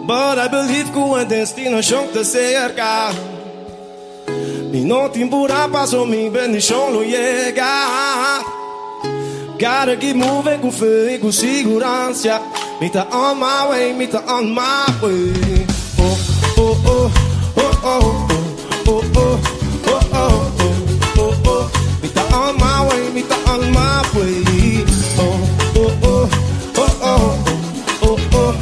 But I believe ku e destinashon ta serka. Mi no tin pura paso mi bendishon lo yega. Gotta keep moving ku fe i ku siguransia. Mi ta on my way, mi ta on my way. Oh, oh, oh, oh, oh, oh, oh, oh, oh, oh, oh, oh. Mi ta on my way, mi ta on my way. Oh, oh, oh, oh, oh, oh, oh,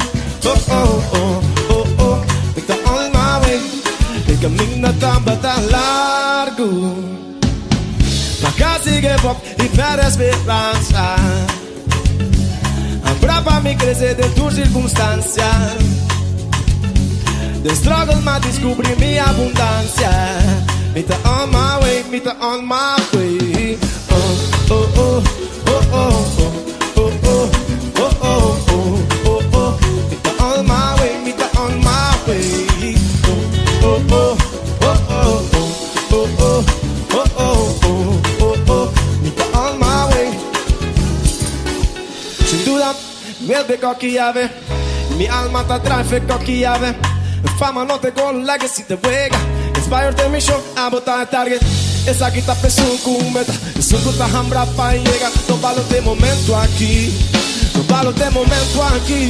oh, oh, oh, oh, oh. Mi ta on my way. E kaminda tabata largu. Ma kasi give up i pèrdè speransa. Hamber pa mi krese den tur sirkunstansia. Den struggle m'a deskubrí mi abundansia. Mi ta on my way, mi ta on my way. Oh, oh, oh, oh, oh, oh, oh, oh, oh, oh, oh, oh. Mi ta on my way, mi ta on my way. Oh, oh, oh, oh, oh, oh, oh, oh, oh, oh, oh, oh. Mi ta on my way. Sin duda, mi koki yabe. Mi alma ta drive koki yabe. Fama no ta gol, legacy ta wega. Inspire the mission, abo ta target. Esaki ta peso ku meta. Esun ku ta hambra pa yega. No balo e momento aki. No balo e momento aki.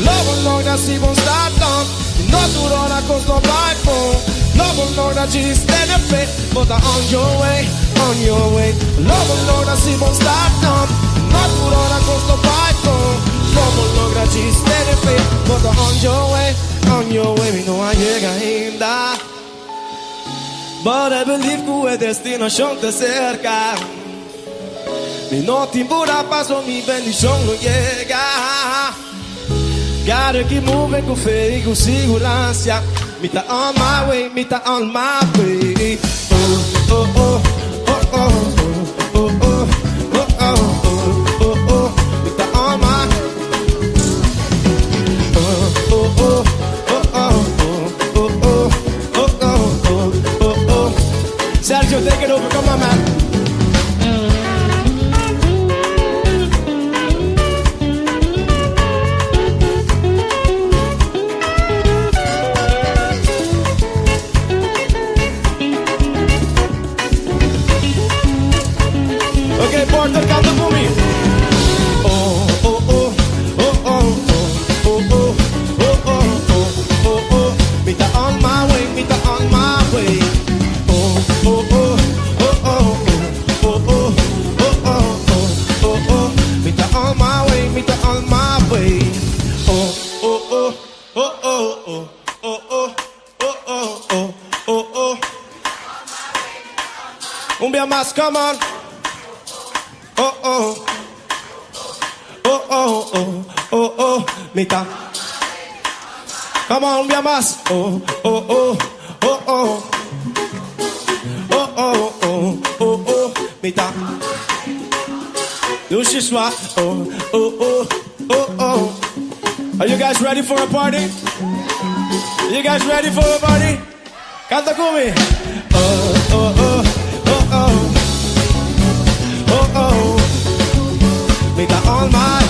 Lo bo logra si bo start up. No tur ora kos lo bai bon. Lo bo logra just tene fe. Bo ta on your way, on your way. Lo bo logra si bo start up. No tur ora kos lo bai bon. Lo bo logra just tene fe. Bo ta on your way, on your way. Mi no a yega ainda. But I believe ku e destinashon ta serka. Mi no tin pura paso mi bendishon lo yega. Gotta keep moving ku fe i ku siguransia. Mi ta on my way, mi ta on my way. Oh, oh, oh, oh, oh, oh, oh, oh, oh, oh, oh, oh. Mi ta on my. Oh, oh, oh, oh, oh, oh, oh, oh, oh, oh, oh, oh. Sergio, take it over. Come on, man. Ok, Porter, kanta ku mi. Oh, oh, oh, oh, oh, oh, oh, oh, oh, oh, oh, oh. Mi ta on my way, mi ta on my way. Oh, oh, oh, oh, oh, oh, oh, oh, oh, oh, oh, oh. Mi ta on my way, mi ta on my way. Oh, oh, oh, oh, oh, oh, oh, oh, oh, oh, oh, oh, oh. Un bia mas, come on. Oh, oh. Oh, oh, oh, oh, oh, mi ta. Come on, un bia mas. Oh, oh, oh, oh, oh. Oh, oh, oh, oh, oh, mi ta. Dushi swa. Oh, oh, oh, oh, oh. Are you guys ready for a party? You guys ready for a party? Kanta ku mi. Oh, oh, oh, oh, oh. Oh, oh. Mi ta on my.